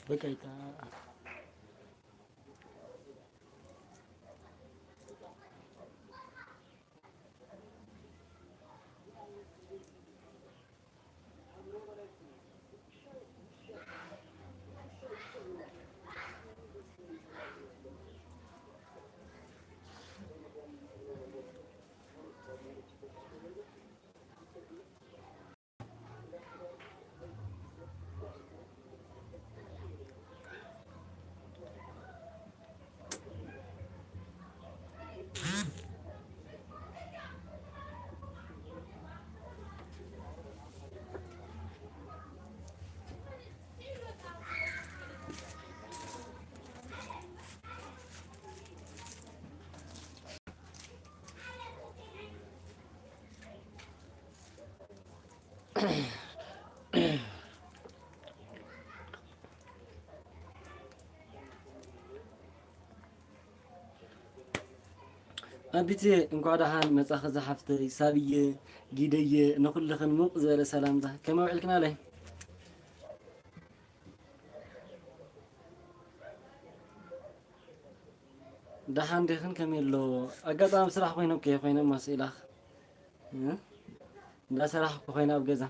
በቃ ይታ ኣቢቴ፣ እንኳዕ ደሓን መጻኺ ዝሓፍተይ ሳብየ፣ ጊደየ፣ ንኹልኽን ሙቕ ዝበለ ሰላምታ። ከመይ ውዒልክናለይ? ደሓን ዲኽን? ከመይ ኣሎ? ኣጋጣሚ ስራሕ ኮይነ እኮ ኮይነ እሞ ስኢላኽ። እ? እንዳሰራሕኩ ኮይነ ኣብ ገዛ።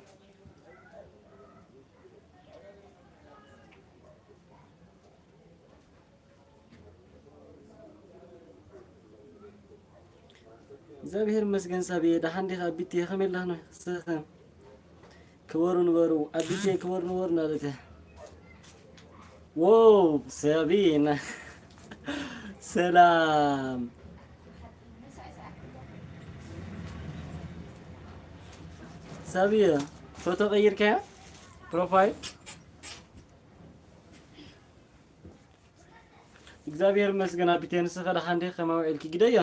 እግዚኣብሔር ይመስገን ሳብየ፣ ደሓን ዲኻ? ኣቢትየ ከመይ ኣለኽን? ስኽን? ክበሩ ንበሩ ኣቢትየ፣ ክበሩ ንበሩ እናለት እያ። ዎው ሳብየ፣ ሰላም ሳብየ፣ ፎቶ ቀይርካያ ፕሮፋይል? እግዚኣብሔር ይመስገን ኣቢትየ፣ ንስኸ ደሓን ዲኺ? ከመይ ውዒልኪ? ግደዮ።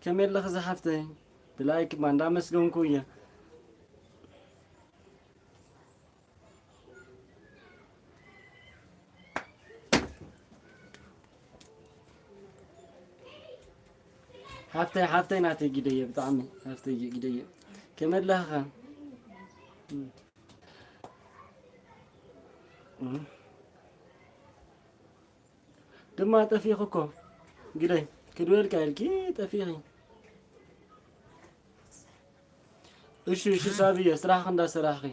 ከመይ ኣለኺ ዝሓፍተይ? ብላይክ እባ እንዳመስገንኩ እየ። ሓፍተይ፣ ሓፍተይ ናተይ ግደየ፣ ብጣዕሚ ሓፍተይ ግደየ። ከመይ ኣለኺ? እም። ድማ ጠፊእኺ እኮ ግደይ፣ ክድወልካ ኢልኪ ጠፊእኺ። እሺ፣ እሺ ሳብየ፣ ስራሕኺ እንዳሰራሕኺ።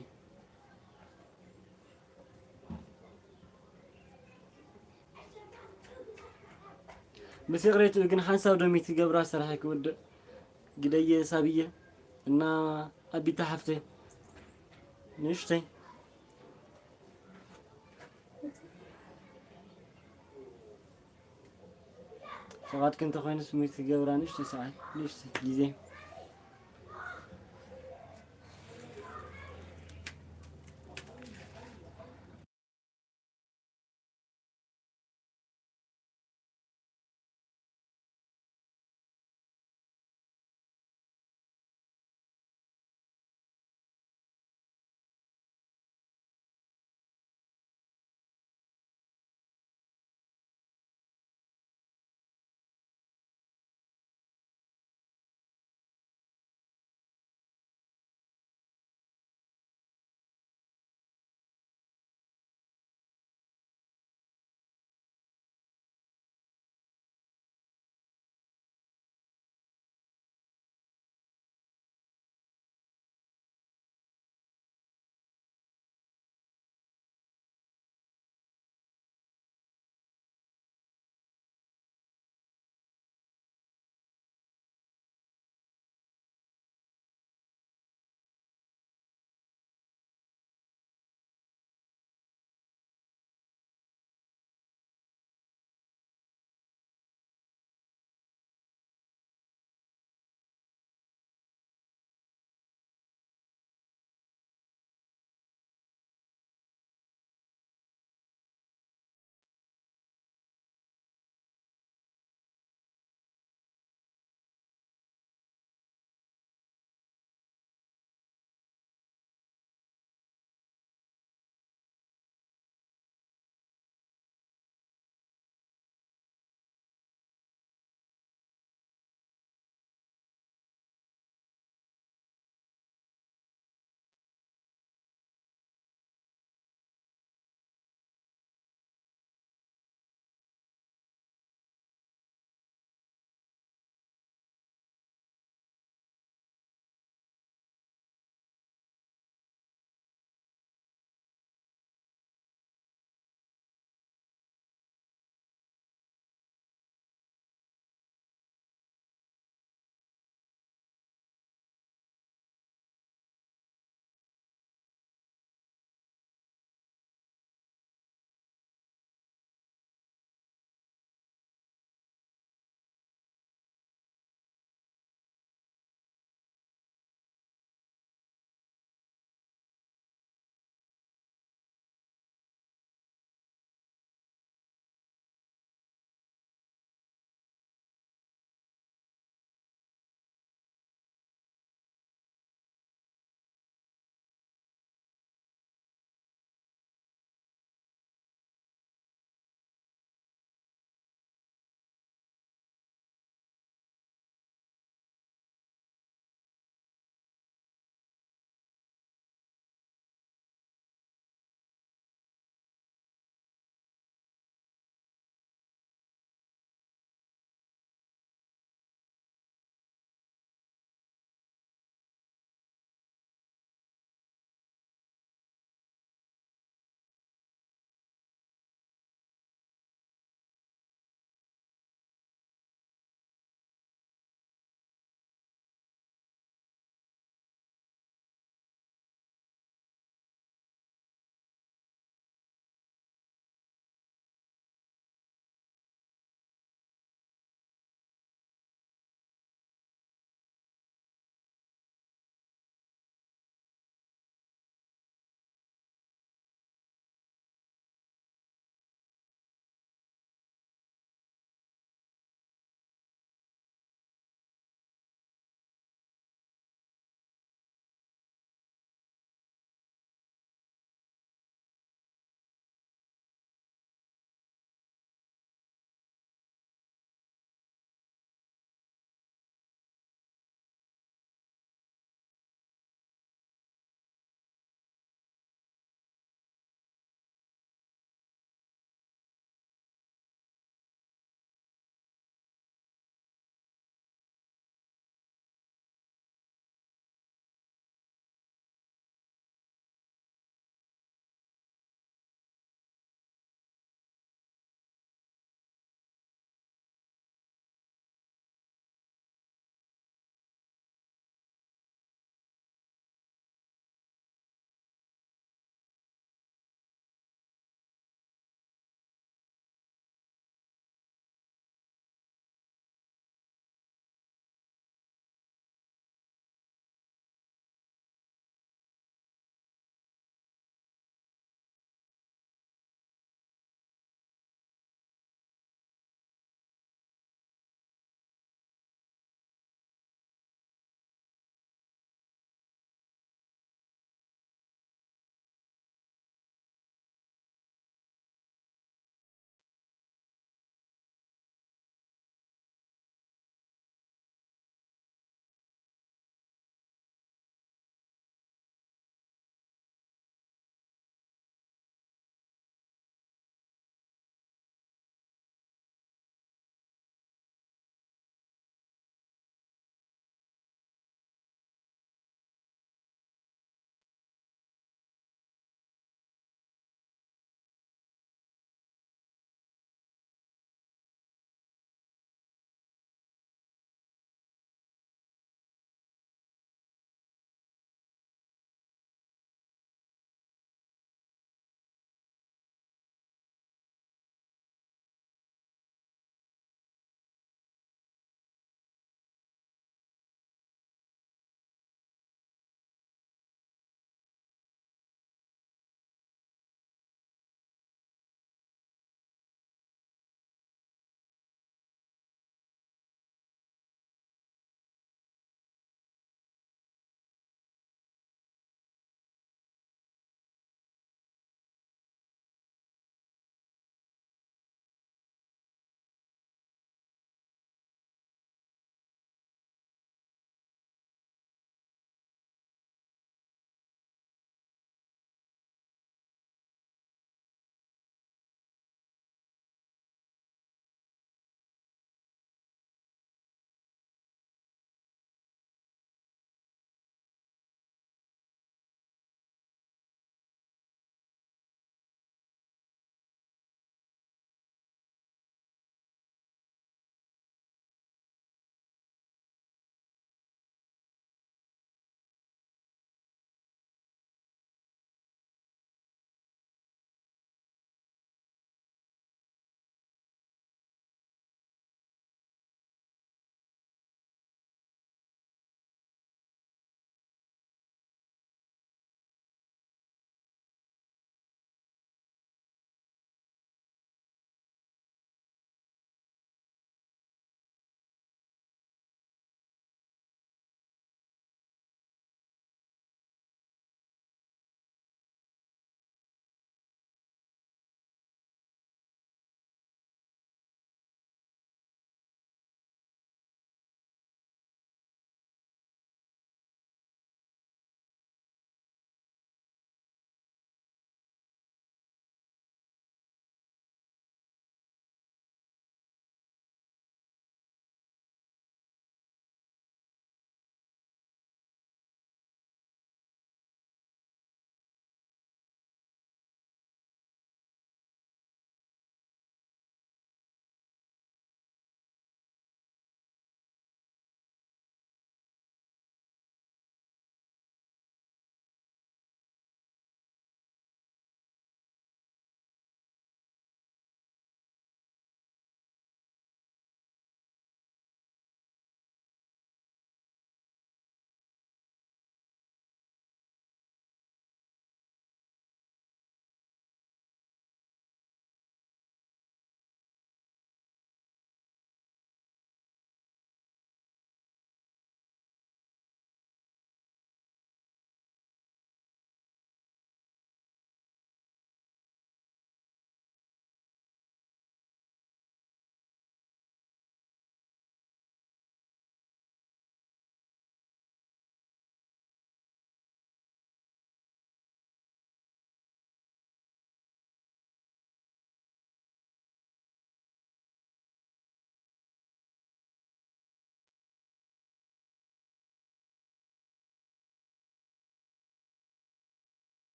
ብሴክሬት ግን ሓንሳብ ዶ ሚት ገብራ ስራሐይ ክውድእ ግደየ ሳብየ እና ኣቢታ ሓፍተይ ንእሽተይ ፍቓድኪ እንተኾይኑስ ሚት ገብራ ንእሽተይ ሰዓት ንእሽተይ ግዜ።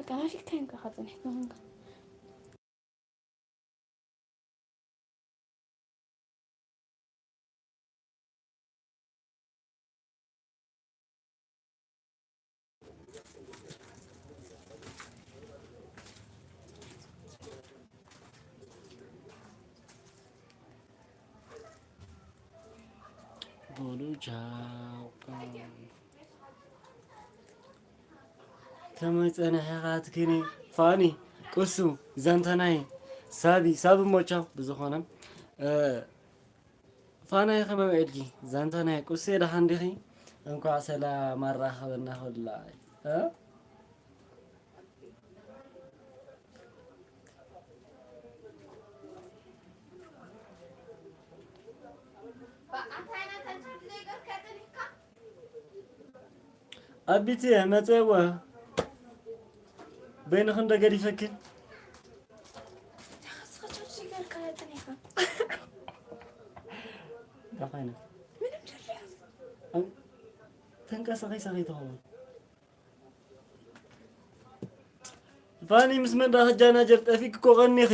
ከናፊካ እንካ ኸጽንሕካ ኾንካ። በሉ ቻው። ከመይ ጸኒሕኻ ትኪኒ? ፋኒ፣ ቅሱ፣ ዛንታናይ፣ ሳቢ፣ ሳቢ ሞቻው ብዝኾነ፣ እ፣ ፋናይ ከመይ ውዒልኪ? ዛንታናይ፣ ቅሱየ ደሓን ዲኺ? እንኳዕ ሰላም ኣራኸበና ኩላ። እ? ኣቢትየ መጸወ በይንኽን ዶ ገዲፈክን? እንታይ ኻይነ? ተንቀሳቒሳ ከይትኸውን። ፋኒ ምስ መን ደኣ ክጃናጀር ጠፊእኪ እኮ ቀኒኺ።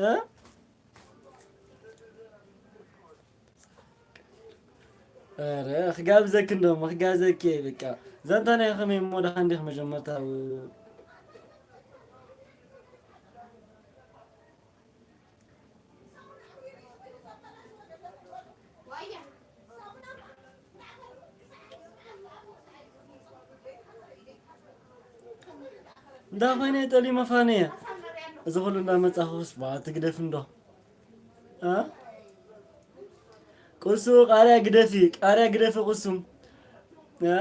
እ? ኧረ ክጋብዘኪ እንዶ፣ ክጋብዘኪ እየ በቃ። ዛንታ ናይ ከመይ እሞ ደሓን ዲኺ መጀመርታ? እንዳ ኾይነ ጠሊመ ፋነየ። እዚ ኹሉ እንዳመጻኹስ፣ ባ፣ ትግደፍ እንዶ። አ? ቅሱ ቃርያ ግደፊ፣ ቃርያ ግደፊ ቅሱ። አ?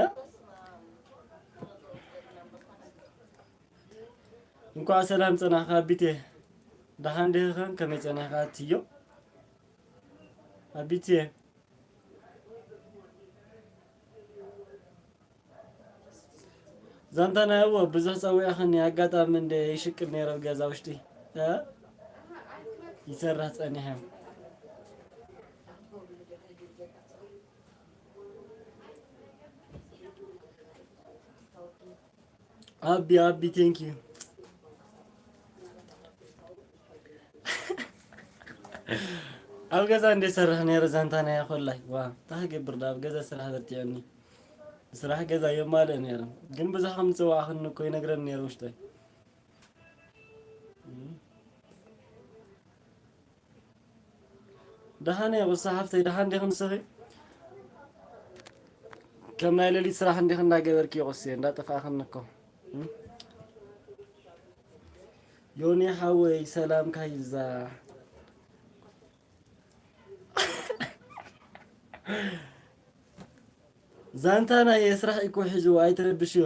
እንኳዕ ሰላም ጸናሕካ ኣቢቴ። ደሓን ዲኺ ኸን? ከመይ ጸኒሕካ ኣትዮ? ኣቢቴ። ዛንታ ናይ እዎ ብዙሕ ጸዊዕኽኒ፣ ኣጋጣሚ እንደ ይሽቅል ነይረ ኣብ ገዛ ውሽጢ። እ? ይሰርሕ ጸኒሐ። ኣቢ፣ ኣቢ፣ ቴንክ ዩ። ኣብ ገዛ እንደ ሰርሕ ነይረ ዛንታ ናይ ኮላይ። ዋ፣ እንታይ ክገብር ዳ ኣብ ገዛ ስራሕ በርቲዐኒ። ስራሕ ገዛ የማልእ ነይረ። ግን ብዙሕ ከም ዝጸዋዕኽኒ እኮ ይነግረኒ ነይረ ውሽጠይ። ደሓን እየ ቁሳ ሓፍተይ፣ ደሓን ዲኺ ንስኺ? ከም ናይ ሌሊት ስራሕ እንዲኺ እንዳገበርኪ ቁስየ፣ እንዳጠፋእኽኒ እኮ። እም? ዮኒ ሓወይ ሰላምካ ይብዛሕ። ዛንታ ናይ ስራሕ ኢኮ ሒዝዎ ኣይትረብሽዮ።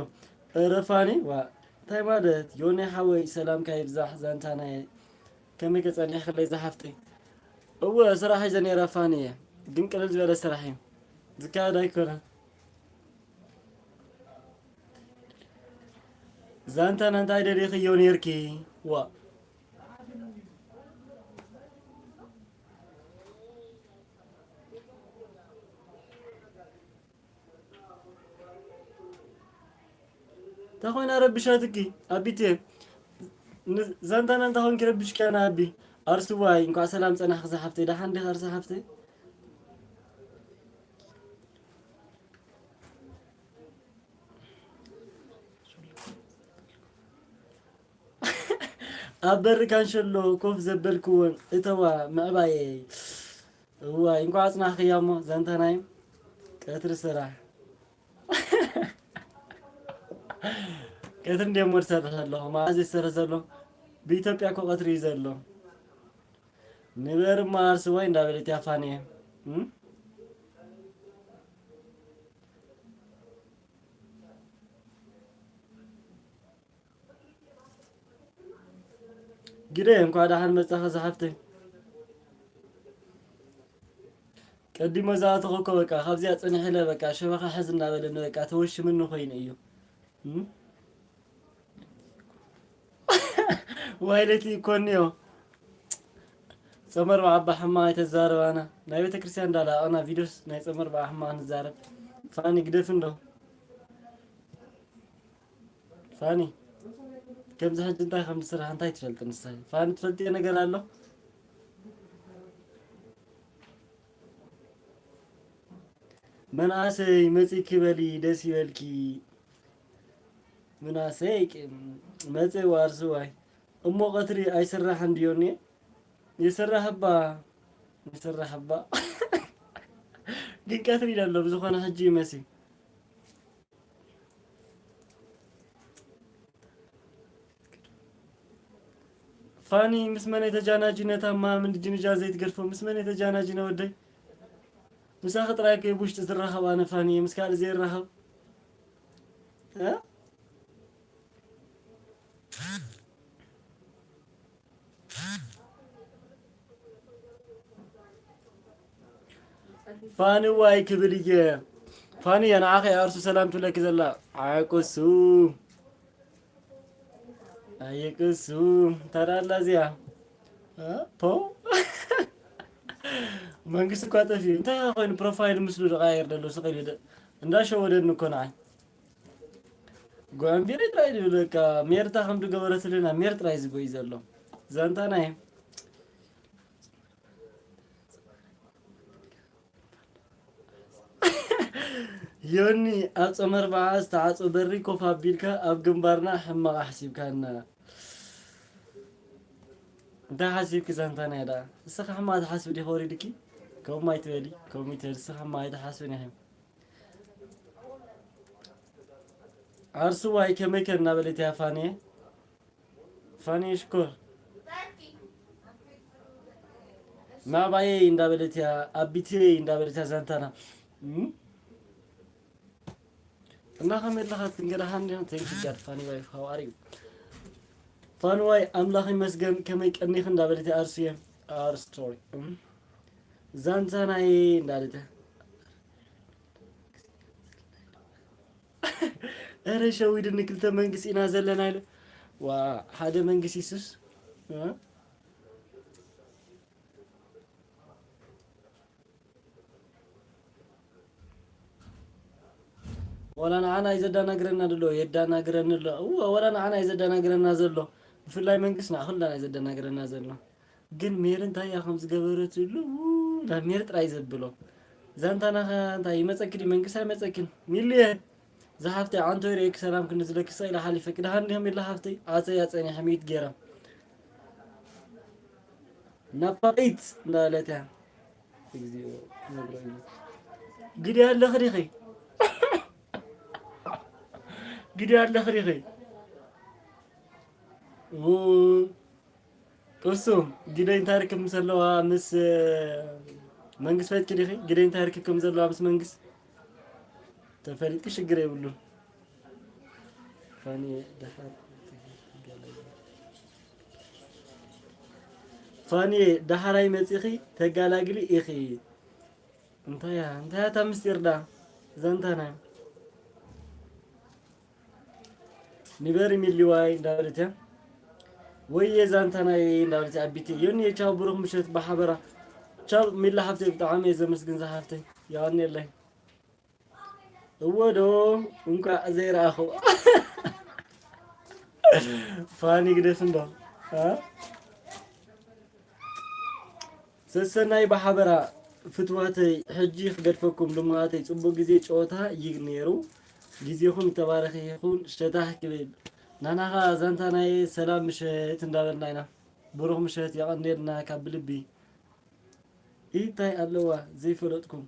ኧረ ፋኒ፣ ዋ፣ እንታይ ማለት? ዮኒ ሓወይ፣ ሰላምካ ይብዛሕ። ዛንታ ናይ ከመይ ከጸኒሕክለይ ዝሓፍተይ? እወ፣ ስራሕ ሒዘ ነይረ ፋኒየ፣ ግን ቅልል ዝበለ ስራሕ እዩ። ዝካየድ ኣይኮነን። ዛንታ ናይ እንታይ ደሊኽዮ ነይርኪ? ዋ። እንታይ ኮይና ረቢሻትኪ ኣቢቴ? ን-፣ ዛንታና እንታይ ኮንኪ ረቢሽኪ ኣነ ኣቢ? ኣርሱዋይ፣ እንኳዕ ሰላም ጸናሕኪ ዝሓፍተይ። ደሓን ዲኺ ኣርሲ ሓፍተይ? ኣብ በሪ ካንሸሎ ኮፍ ዘበልክወን እተዋ ምዕባየይ። እዋይ፣ እንኳዕ ኣጽናሕክያ እሞ፣ ዛንታናይ ቀትሪ ስራሕ። ቀትሪ እንድየ እሞ ዝሰርሕ ዘለኹ፣ መዓዝ እየ ዝሰርሕ ዘሎ? ብኢትዮጵያ እኮ ቀትሪ እዩ ዘሎ። ንበር እሞ ኣርሲ ወይ እንዳበለት እያ ፋንየ። እም? ግደ እንኳዕ ደሓን መጻኻ ዝሓፍተይ። ቀዲሞ ዝኣተኹ እኮ በቃ ካብዚኣ ጽንሕ ኢለ በቃ ሸበኻ ሕዝ እናበለኒ በቃ ተወሽምኒ ኮይኑ እዩ። እም? ዋይለቲ ይኮንዮ። ጸመር በዓባ ሕማ ኣይተዛረባና። ናይ ቤተክርስትያን እንዳላቐና ቪዲዮስ ናይ ጸመር በዓ ሕማ ንዛረብ። ፋኒ ግደፍ እንዶ። ፋኒ፣ ከምዚ ሕጂ እንታይ ከም ዝስራሕ እንታይ ትፈልጢ ንስኺ? ፋኒ፣ ትፈልጥዮ ነገር ኣሎ? መንኣሰይ መጺኪ በሊ ደስ ይበልኪ። ምናሰይ መጺ ዋርዝዋይ። እሞ ቀትሪ ኣይስራሕን ድዮ እኔ? ይስራሕ እባ፣ ይስራሕ እባ። ግን ቀትሪ ኢለ ኣሎ፣ ብዝኾነ ሕጂ ይመሲ። ፋኒ፣ ምስ መን ተጃናጂ ነታ ማም እንዲ ጅንጃ ዘይትገድፎ? ምስ መን ተጃናጂ ነው ወደይ? ምሳኺ ጥራይ እኮ ብውሽጢ ዝራኸብ ኣነ ፋኒ፣ ምስ ካልእ ዘይራኸብ። እ? ፋንዋይ ክብል እየ። ፋንየ፣ ንዓኺ እያ እርሱ ሰላም ትብለኪ ዘላ። ኣየቅሱ። ኣየቅሱ። ተራላ እዚኣ። እ? ፖው። መንግስቲ እኳ ጠፊኡ። እንታይ ኮይኑ ፕሮፋይል ምስሉ ዝቐያየር ዘሎ ስቕ ኢሉ ደ-፣ እንዳሸወደኒ እኮ ንዓይ። ጓንቢሪ ጥራይ ድብል በቃ ሜርታ ከም ዝገበረትልና ሜር ጥራይ ዝጎይ ዘሎ። ዛንታ ናይ ዮኒ ኣብ ጾመ ኣርብዓ ዝተዓጽወ በሪ ኮፍ ኣቢልካ ኣብ ግንባርና ሕማቕ ኣሕሲብካና። እንታይ ሓሲብኪ ዛንታ ናይ ደኣ? ንስኻ ሕማቕ ትሓስቢ ዲኺ ወሪድኪ? ከምኡ ኣይትበሊ፣ ከምኡ ኣይትበሊ፣ ንስኻ ሕማቕ ኣይትሓስብን ኢኺ። ዓርሱዋይ ከመይ ከ እናበለት እያ ፋንየ? ፋንየ ሽኮር። ናባየይ እንዳበለት እያ፣ ኣቢተይ እንዳበለት እያ ዛንታና። እም? እና ከመይ ኣለኻ ትንገዳሃን ዲና? Thank you God, ፋኒ ዋይ፣ how are you? ፋንዋይ ኣምላኽ ይመስገን፣ ከመይ ቀኒኺ እንዳበለት እያ ኣርሱየ። Our story። እም? ዛንታናይ እንዳበለት እያ። እረ ሸዊድኒ ክልተ መንግስቲ ኢና ዘለና ኢለ። ዋ፣ ሓደ መንግስቲ ይሱስ። እ? ወላ ንዓና እዩ ዘዳናግረና ድሎ፣ የዳናግረኒ ኣሎ። እወ፣ ወላ ንዓና እዩ ዘዳናግረና ዘሎ። ብፍላይ መንግስትና ኩላና እዩ ዘዳናግረና ዘሎ። ግን ሜሪ እንታይ እያ ከም ዝገበረትሉ፣ ናብ ሜሪ ጥራይ ዘብሎ። ዛንታና ኸ እንታይ ይመጸኪ ድዩ? መንግስቲ ኣይመጸኪን። ሚልየ፣ ዝሓፍተይ፣ ዓንቶ ይርእየኪ ሰላም ክንዝለኪ ስቕ ኢለ ሓሊፈ። ክድሃን ዲኹም ኢላ ሓፍተይ፣ ዓጸያ ጸኒሐ ሚዩት ገይራ። ነፋሪት እንዳበለት እያ። እግዚኦ፣ ነግሮ እዩ። ግዲ ኣለኺ ዲኺ? ግዲ ኣለኺ ዲኺ? ው-፣ እሱ ግደይ እንታይ ርክብ ምስ ኣለዋ ምስ መንግስት ፈትኪ ዲኺ? ግደይ እንታይ ርክብ ከም ዘለዋ ምስ መንግስት ተፈሊጥኪ ሽግር የብሉን። ፋኒ ደሓር ፋኒ ደሓራይ መጺኺ ተጋላግሊ ኢኺ። እንታይ እያ? እንታይ እያ እታ ምስጢር ዳ? ዛንታና። ንበሪ ሚሊዋይ እንዳበለት እያ። ወየ ዛንታናይ እንዳበለት እያ። ኣቢቲ ዮኒ ቻው፣ ብሩኽ ምሸት ብሓበራ። ቻው ሚላ ሓፍተይ፣ ብጣዕሚ እየ ዘመስግን ዝሓፍተይ። የቐንየለይ። እወ ዶ እንኳዕ ዘይረኣኹ። ፋኒ ግደፍ እንዶ። አ? ሰሰናይ ብሓበራ ፍትዋተይ፣ ሕጂ ክገድፈኩም ልሙናተይ፣ ጽቡቕ ግዜ ጨወታ እዩ ነይሩ። ግዜኹም ዝተባረኸ ይኹን። ሸታሕ ክብል ናናኻ ዛንታ ናይ ሰላም ምሸት እንዳበልና ኢና። ብሩኽ ምሸት፣ የቐንየልና ካብ ብልቢ። እንታይ ኣለዋ ዘይፈለጥኩም?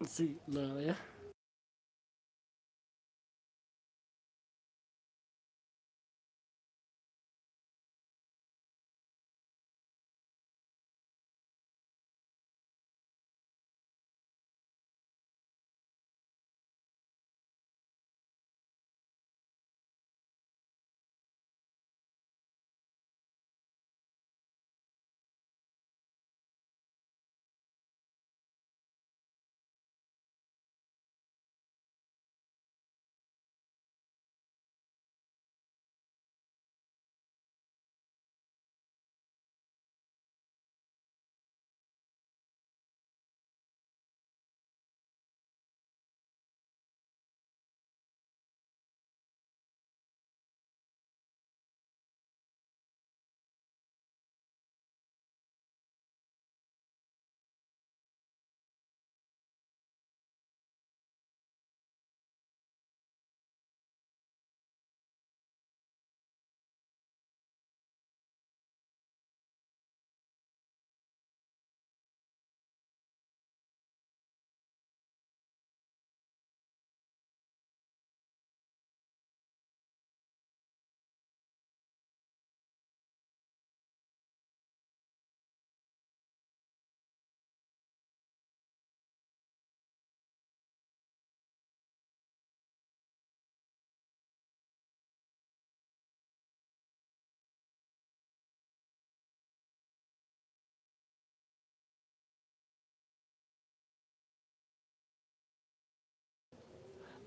See, love, yeah.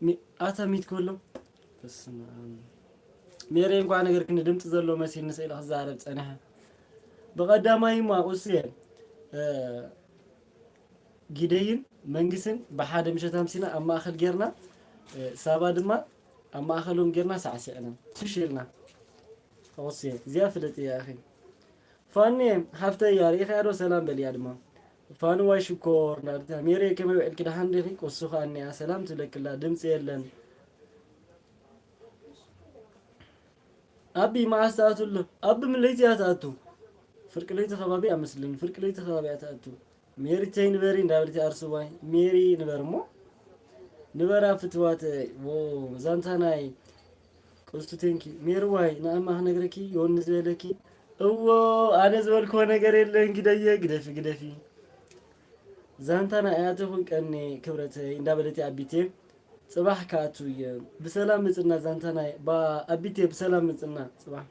ሚ-፣ ኣታ ሚት ከሎ። በስመ ኣብ። ሜሪ እንኳ ነገር ክንዲ ድምፂ ዘሎ መሲልኒ ስእሊ ክዛረብ ጸኒሐ። ብቐዳማይ እማ ቁስየ፣ እ፣ ጊደይን መንግስን ብሓደ ምሸት ኣምሲና ኣብ ማእከል ጌርና፣ እ፣ ሳባ ድማ ኣብ ማእከሎም ጌርና ሳዕሲዕና። ትሽ ኢልና። ቁስየ፣ እዚኣ ፍለጥ እያ፣ ኣኺ። ፋኒ ሓፍተይ እያ፣ ርኢኻያ ዶ? ሰላም በልያ ድማ። ፋንዋይ ሽኮር፣ ናርታ ሜሪ ከመይ ውዕልኪ? ደሓን ዲኺ? ቁሱ ኸኣ እኒኣ ሰላም ትብለክላ፣ ድምፂ የለን። ኣቢ መዓስ ትኣቱ ኣሎ? ኣቢ ምን ለይቲ እያ ትኣቱ? ፍርቂ ለይቲ ከባቢ እያ መስለኒ፣ ፍርቂ ለይቲ ከባቢ እያ ትኣቱ። ሜሪ ተይ ንበሪ እንዳበለት እያ ኣርሱዋይ። ሜሪ ንበር እሞ። ንበራ ፍትዋተይ። ዎ፣ ዛንታ ናይ ቁሱ ቴንኪ። ሜሪ ዋይ፣ ንኣማ ክነግረኪ፣ ዮኒ ዝበለኪ። እዎ፣ ኣነ ዝበልክዎ ነገር የለን፣ ግደየ፣ ግደፊ፣ ግደፊ። ዛንታ ናይ ኣያትኹን ቀኒ ክብረተይ እንዳበለት እያ ኣቢቴ። ጽባሕ ክኣቱ እየ። ብሰላም ምጽና ዛንታ ናይ፣ ባ-፣ ኣቢቴ ብሰላም ምጽና ጽባሕ።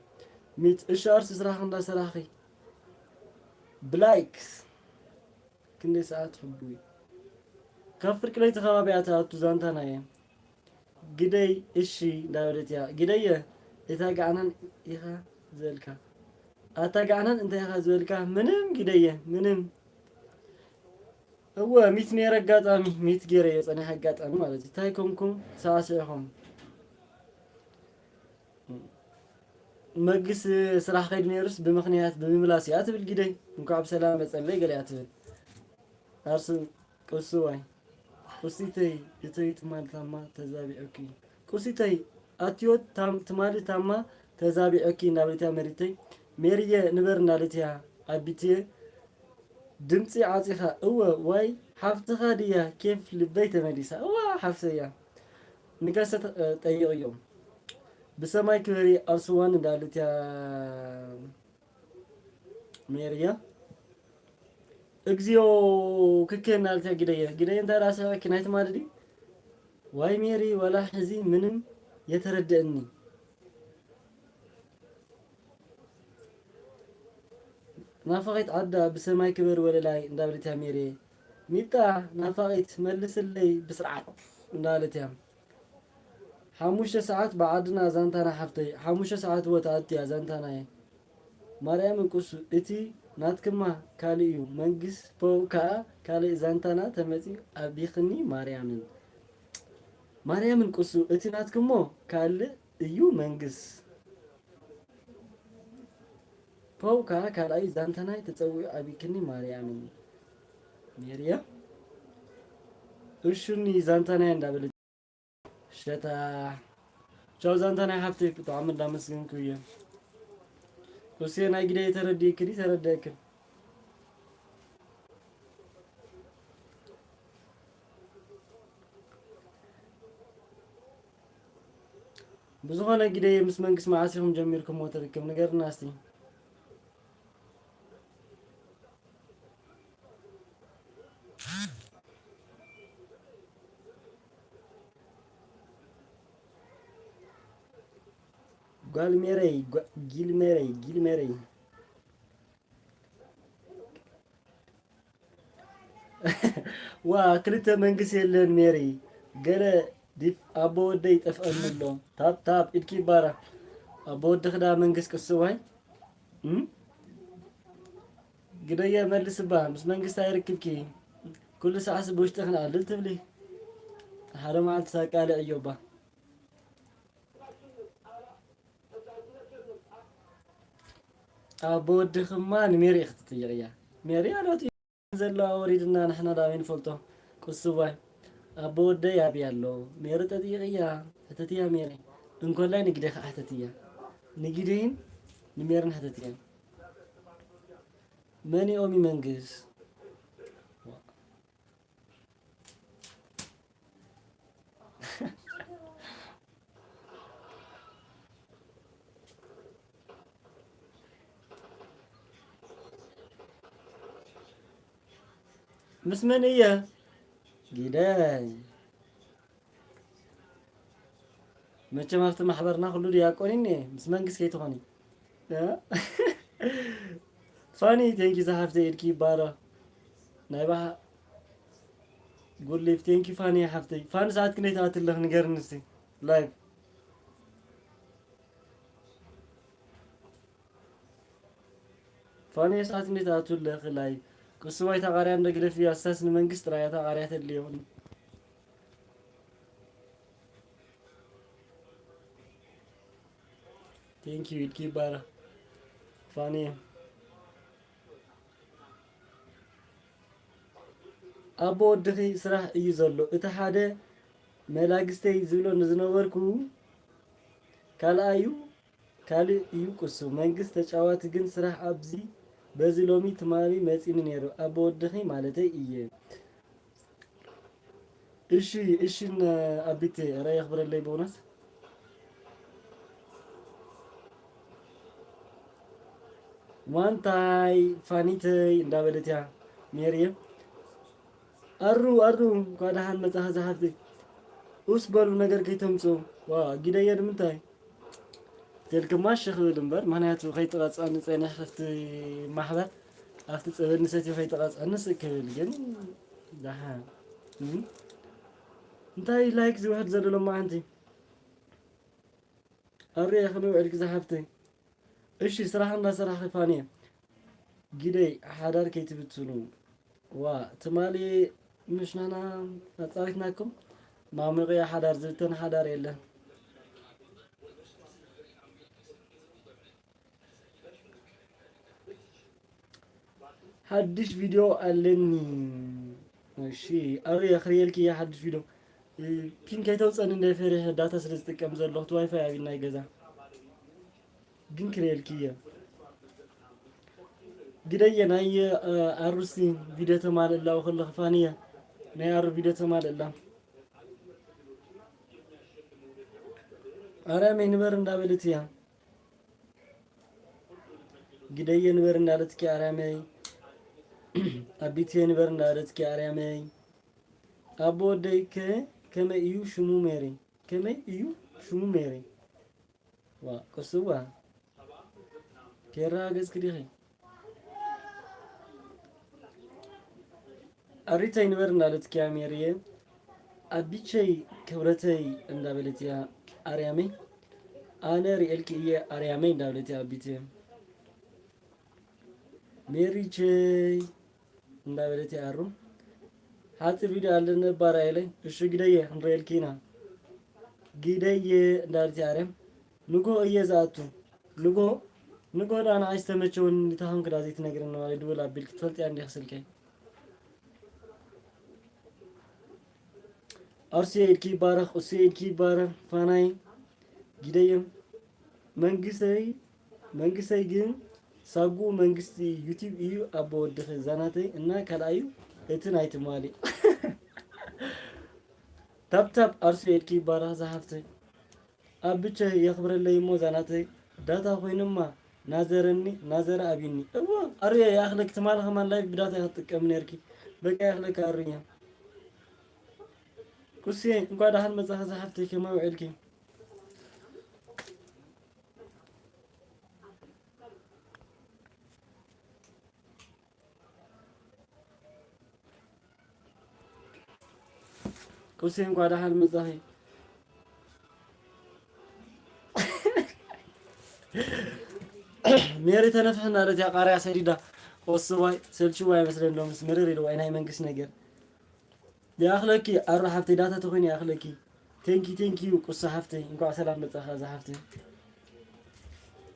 ሚት፣ እሺ ኣርሱ ስራኽ እንዳሰራኺ። ብላይክ። ክንደይ ሰዓት ሕቡይ? ካብ ፍርቂ ለይቲ ከባቢ እያ ትኣቱ ዛንታ ናይ። ግደይ እሺ እንዳበለት እያ። ግደየ፣ እታ ጋዕናን ኢኻ ዝበልካ። ኣታ ጋዕናን እንታይ ኢኻ ዝበልካ? ምንም ግደየ፣ ምንም። እወ፣ ሚት ነይረ ኣጋጣሚ፣ ሚት ገይረዮ ጸኒሐ ኣጋጣሚ ማለት እዩ። እንታይ ኮንኩም ሳዕሲዕኹም? መግስ ስራሕ ከይዱ ነይሩስ ብምኽንያት ብምምላስ እያ ትብል ግደይ። እንኳዕ ብሰላም መጸለይ ገለ እያ ትብል። ኣርስ ቁስዋይ። ቁሲተይ፣ እተይ ትማል ታማ ተዛቢዑኪ። ቁሲተይ፣ ኣትዮ ታም-፣ ትማል ታማ ተዛቢዑኪ እናበለት እያ መሪተይ። ሜሪየ፣ ንበር እናለት እያ ኣቢትየ። ድምጺ ዓጺኻ፣ እወ፣ ዋይ፣ ሓፍትኻ ድያ? ኬፍ ልበይ ተመሊሳ። እዋ፣ ሓፍተይ እያ። ንገሰ ተ-፣ ጠይቕዮ። ብሰማይ ክበሪ ኣርሱዋን እንዳለት እያ ሜሪያ። እግዚኦ፣ ክክ እናለት እያ ግደየ። ግደየ እንታይ ደኣ ሰብዕኪ ናይ ትማሊ ድዩ? ዋይ ሜሪ፣ ወላ ሕዚ ምንም የተረደእኒ። ናፋቒት ዓዳ ብሰማይ ክበር ወለላይ እንዳበለት እያ ሜሪ። ሚጣ ናፋቒት መልስለይ ብስርዓት እንዳበለት እያ። ሓሙሽተ ሰዓት ብዓድና ዛንታና ሓፍተይ፣ ሓሙሽተ ሰዓት እወ ትኣቱ እያ ዛንታናየ። ማርያምን ቅሱ፣ እቲ ናትክማ ካልእ እዩ፣ መንግስ ፖው ከኣ ካልእ ዛንታና ተመጺኡ ኣቢኽኒ ማርያምን። ማርያምን ቅሱ፣ እቲ ናትክሞ ካልእ እዩ መንግስ። ፖው ከኣ ካልኣይ ዛንታናይ ተጸዊዑ ኣቢክኒ ማርያምን። ሜርያ እሹኒ ዛንታናይ እንዳበለ ሸታ። ቻው ዛንታናይ ሓፍተይ፣ ብጣዕሚ እንዳመስገንኩ እየ። ቁስየ ናይ ግደይ ተረዲእክን ተረደእክን። ብዝኾነ ግደየ ምስ መንግስቲ መዓስ ኢኹም ጀሚርኩምዎ ትርክብ? ንገርና እስቲ። ጓል ሜረይ፣ ጓ-፣ ጊል ሜረይ፣ ጊል ሜረይ። ዋ፣ ክልተ መንግስ የለን ሜሪ። ገለ ዲፍ ኣቦ ወደይ ይጠፍአኒ ኣሎ። ታፕ ታፕ ኢድኪ ይባረክ። ኣቦ ወድኺ ዳ መንግስ ቅስዋይ? እም? ግደየ መልስ እባ፣ ምስ መንግስቲ ኣይርክብኪ። ኩሉ ሰዓት ብውሽጢ ክንኣልል ትብሊ። ሓደ መዓልቲ ሳቃልዕ እዮ እባ። ኣቦ ወድኽማ ንሜሪ ኢኺ ትጥይቕያ። ሜሪ ኣሎት ዘለዋ ወሪድና ንሕና ዳበይ ንፈልጦ። ቅሱዋይ ኣቦ ወደይ ኣብይ ኣሎ። ሜሪ ጠጢቕያ። ሕተትያ ሜሪ። እንኮላይ ንግደይ ከዓ ሕተትያ። ንግደይን ንሜርን ሕተትያ። መን ኦሚ መንግስ? ምስ መን እየ? ጊደይ። መቸም ኣብቲ ማሕበርና ኩሉ ዲያቆን እየ፣ ምስ መንግስት ከይትኾኒ። እ? ፋኒ፣ ቴንኪ ዝሓፍተይ፣ ኢድኪ ይባረኽ። ናይ ባህ-፣ Good live. Thank you ፋኒ ሓፍተይ። ፋኒ ሰዓት ክንደይ ትኣትለኽ ንገርኒ እስቲ። ላይቭ ፋኒ ሰዓት ክንደይ ትኣትለኽ ላይቭ? ቅስዋይ ታቃርያ እንደ ግደፍ ያሳስ ንመንግስት ጥራይ ታቃርያ ተድልዮ። Thank you ኢድኪ ይባረኽ ፋኒ። ኣቦ ወድኺ ስራሕ እዩ ዘሎ። እቲ ሓደ መላግስተይ ዝብሎ ንዝነበርኩ ካልኣዩ ካልእ እዩ ቅሱ። መንግስት ተጫዋቲ ግን ስራሕ ኣብዚ በዚ ሎሚ ትማሊ መፂኒ ነይሩ። ኣቦ ወድኺ ማለተይ እየ። እሺ እሺ ን ኣቢቴ ኧረ የኽብረለይ በእውነት። ዋንታይ ፋኒተይ እንዳበለት እያ ሜሪየ። ኣሩ ኣሩ እንኳ ደሓን መጻኻ ዝሓፍተይ። ኡስ በሉ ነገር ከይተምጽኡ። ዋ ጊደየ ንምንታይ? ተልክማ እሺ ክብል እምበር ምኽንያቱ ከይተቐጸኒ ጸኒሕ ኣብቲ ማሕበር ኣብቲ ጸበል ንሰትዮ ከይተቐጸኒ ስእ ክብል ግን ደሓን እም? እንታይ ላይክ ዝውሕድ ዘሎ ሎማዓንቲ? ኣሩየ ከመይ ውዕልኪ ዝሓፍተይ? እሺ ስራሕ እንዳሰራሕኺ ፋንየ። ጊደይ ሓዳር ከይትብትኑ። ዋ ትማሊ ምሽ ናና ኣጻሪትናኩም። ማሙቕያ ሓዳር ዝብተን ሓዳር የለን። ሓድሽ ቪድዮ ኣለኒ። እሺ ኣሩየ ክርእየልኪ እየ ሓድሽ ቪድዮ። እ፣ ፒን ከይተውፀኒ እንደ ፈሪሐ ዳታ ስለ ዝጥቀም ዘለኹ እቲ ዋይፋይ ኣብዩ ናይ ገዛ። ግን ክርእየልኪ እየ። ግደየ ናይ፣ እ፣ ኣሩሲ ቪድዮ ተማልእ ኣላው ከለኺ ፋንየ ናይ ኣሩ ቪድዮ ተማልእ ኣላ። ኣርያመይ ንበር እንዳበለት እያ። ግደየ ንበር እንዳበለትኪ ኣርያመይ። ኣቢትየ ንበር እንዳበለትኪ ኣርያመይ። ኣቦ ወደይ ከ ከመይ እዩ ሽሙ ሜሪ? ከመይ እዩ ሽሙ ሜሪ? ዋ ቅስዋ ከይረጋገጽኪ ዲኺ? ኣሪተይ ንበር እንዳበለትኪ እያ ሜሪየ። ኣቢቸይ ክብረተይ እንዳበለት እያ ኣርያመይ። ኣነ ሪኤልኪ እየ ኣርያመይ እንዳበለት እያ ኣቢትየ። ሜሪቸይ እንዳበለት እያ ኣሩ። ሓፂር ቪድዮ ኣለኒ እባ ርኣየለይ። እሺ ግደየ ክንሪኤልኪ ኢና። ግደየ እንዳበለት እያ ኣርያም። ንግሆ እየ ዝኣቱ። ንግሆ ንግሆ ደኣ ንዓይ ዝተመቸወኒ እንዲታ ኮንክ ደኣ ዘይትነግረኒ ማለት ድውል ኣቢልኪ ትፈልጥያ እንዲኺ ስልከይ። ኣርሲ ኢድኪ ይባረኽ፣ እሱ ኢድኪ ይባረኽ። ፋናይ ጊደዮም መንግሰይ መንግሰይ ግን ሳጉ መንግስቲ ዩቲብ እዩ ኣቦ ወድኺ ዛናተይ እና ካልኣዩ እቲ ናይ ትማሊ ታፕታፕ ኣርሲ ኢድኪ ይባረኽ ዝሓፍተይ። ኣብ ብቻ የኽብረለይ እሞ ዛናተይ ዳታ ኮይኑማ ናዘረኒ ናዘረ ኣብዩኒ። እዎ ኣሩየ ይኣኽለኪ ትማሊ ከማን ላይቭ ብዳታ እያ ክትጥቀሚ ነርኪ። በቃ ይኣኽለኪ ኣሩየ። ቁስየ እንኳ ደሓን መጻኺ ዝሓፍተይ ከመይ ውዕልኪ? ቁስየ እንኳ ደሓን መጻኺ። ሜሪ ተነፍሕና ለዚያ ቃርያ ሰዲዳ። ቆስዋይ ሰልችዋ ይመስለኒ ሎምስ ምርር ኢልዋ ናይ መንግስት ነገር። ይኣኽለኪ ኣሩ ሓፍተይ ዳታ ተኾይኑ ይኣኽለኪ። ቴንኪ ቴንኪዩ ቁሱ ሓፍተይ እንኳዕ ሰላም መጻኻ እዛ ሓፍተይ።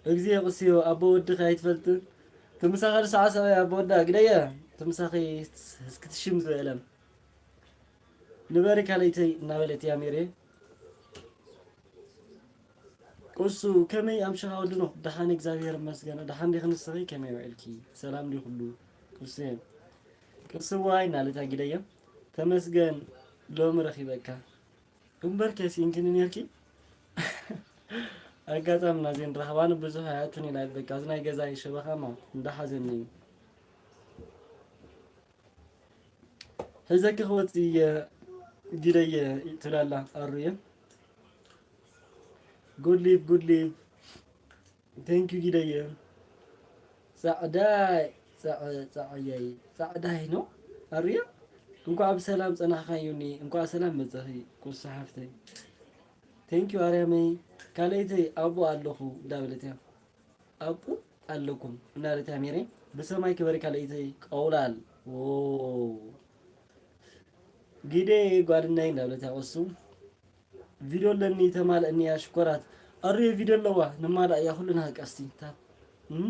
እግዚኦ ቁስዮ ኣቦ ወድኺ ኣይትፈልጥን። ትምሳኸ ሰዓ ሰብኣይ ኣቦ ወዳ ግደየ ትምሳኺ እስክትሽም ዝበለም ንበሪ ካልእተይ እናበለት እያ ሜሬ። ቅሱ ከመይ ኣምሽኻ ወድኖ? ደሓን እግዚኣብሔር ይመስገን። ደሓን ዲኺ ንስኺ ከመይ ውዕልኪ? ሰላም ዲ ኩሉ? ቅሱ ቅስዋይ እናለት ኣጊደዮ ተመስገን ሎሚ ረኺበካ። እምበር ከሲእንክኒ ኔርኪ። ኣጋጣሚ ናዘን ረኽባኒ ብዙሕ ኣያቱን ኢላ በቃ እዚ ናይ ገዛይ ሸበኻማ እንዳሓዘኒ እዩ። ሕዘኪ ክወፅእ እየ ጊደየ ትብላላ ኣሩየ። Good live, good live. Thank you ጊደየ። ፃዕዳይ ፃዕ- ፃዕያይ ፃዕዳይ ነው ኣሩየ። እንኳዕ ብሰላም ጸናሕካ ዮኒ፣ እንኳዕ ሰላም መጸኺ ቁሱ ሓፍተይ። Thank you ኣርያመይ። ካልኣይተይ ኣብኡ ኣለኹ እንዳበለት እያ። ኣብኡ ኣለኩም እናበለት እያ ሜሪ። ብሰማይ ክበሪ ካልኣይተይ ቀውላል። ዎ። ጊደ ጓድናይ እንዳበለት እያ ቁሱ። ቪድዮ ኣለኒ ተማልእኒ እያ ሽኮራት። ኣሩየ ቪድዮ ኣለዋ ንማልኣ እያ ኩልና ቀስቲ። ታ-፣ እም?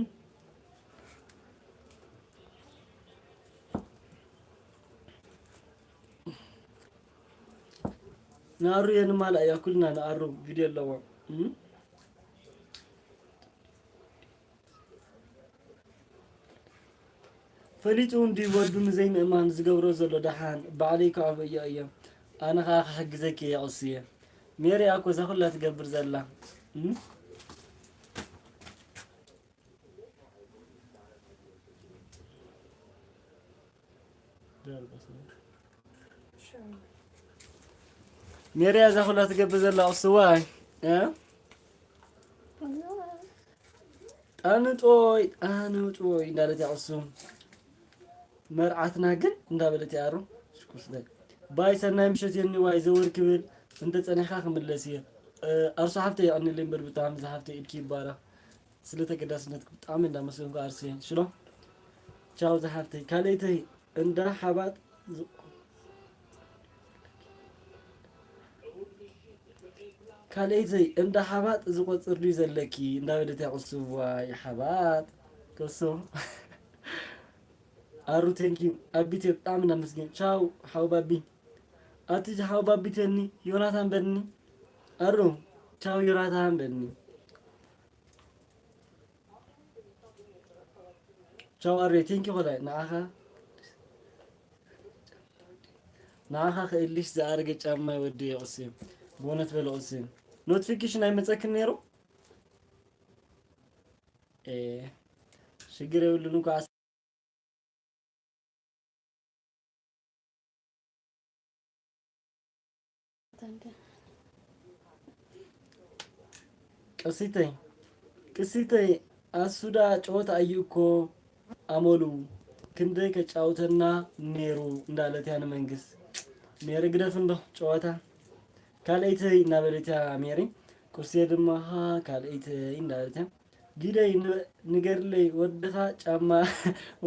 ንኣሩየ ንማልኣ እያ ኩልና ንኣሩ ቪድዮ ኣለዋ። እም? ፈሊጡ እንዲ ወዱ ንዘይምእማን ዝገብሮ ዘሎ ደሓን ባዕለይ ከዕብዮ እየ። ኣነ ኸዓ ክሕግዘኪ እየ ቁስየ። ሜሪ ኣኮ እዛ ኩላ ትገብር ዘላ። እም? ሜሪ እዛ ኩላ ትገብር ዘላ ቁስዋይ። እ? ጣንጦይ ጣንጦይ እንዳለት ያቁሱ። መርዓትና ግን እንዳበለት ያሩ። ሽኩስ በል። ባይ ሰናይ ምሸት የኒ ዋይ ዘወር ክብል እንተ ጸኒሕካ ክምለስ እየ። እ፣ ኣርሱ ሓፍተይ የቐንየለይ እምበር ብጣዕሚ ዝሓፍተይ ኢድኪ ይባረኽ። ስለ ተገዳስነትኪ ብጣዕሚ እንዳመስገንኩ ኣርሲ ሽሎ። ቻው ዝሓፍተይ። ካልኣይተይ እንዳ ሓባጥ ዝ-፣ ካልኣይተይ እንዳ ሓባጥ ዝቆጽር ድዩ ዘለኪ? እንዳበለት ያቁሱ ዋይ ሓባጥ። ከሱ። ኣሩ፣ ቴንኪዩ። ኣቢቴ ብጣዕሚ እናመስገን። ቻው፣ ሓው ባቢ። ኣቲ ሓው ባቢ ተኒ፣ ዮናታን በኒ። ኣሩ፣ ቻው፣ ዮናታን በኒ። ቻው፣ ኣሬ፣ ቴንኪዩ፣ ኮላይ፣ ንዓኻ። ንዓኻ ክእልሽ ዝኣረገ ጫማ ወዲ የቑስዩ። ብእውነት በለ ቑስዩ። ኖቲፊኬሽን ኣይመጸክን ነይሩ? ኤ፣ ሽግር የብሉን እኳ። ቅሲተይ፣ ቅሲተይ፣ ኣሱዳ ጨወታ እዩ እኮ ኣመሉ፣ ክንደይ ከጫውተና ነይሩ እንዳለት እያ ንመንግስት። ሜሪ ግደፍ እንዶ ጨወታ። ካልኣይተይ እናበለት እያ ሜሪ። ቁስየ ድማ፣ ሃ፣ ካልኣይተይ እንዳበለት እያ። ጊደይ ን-፣ ንገርለይ ወድኻ ጫማ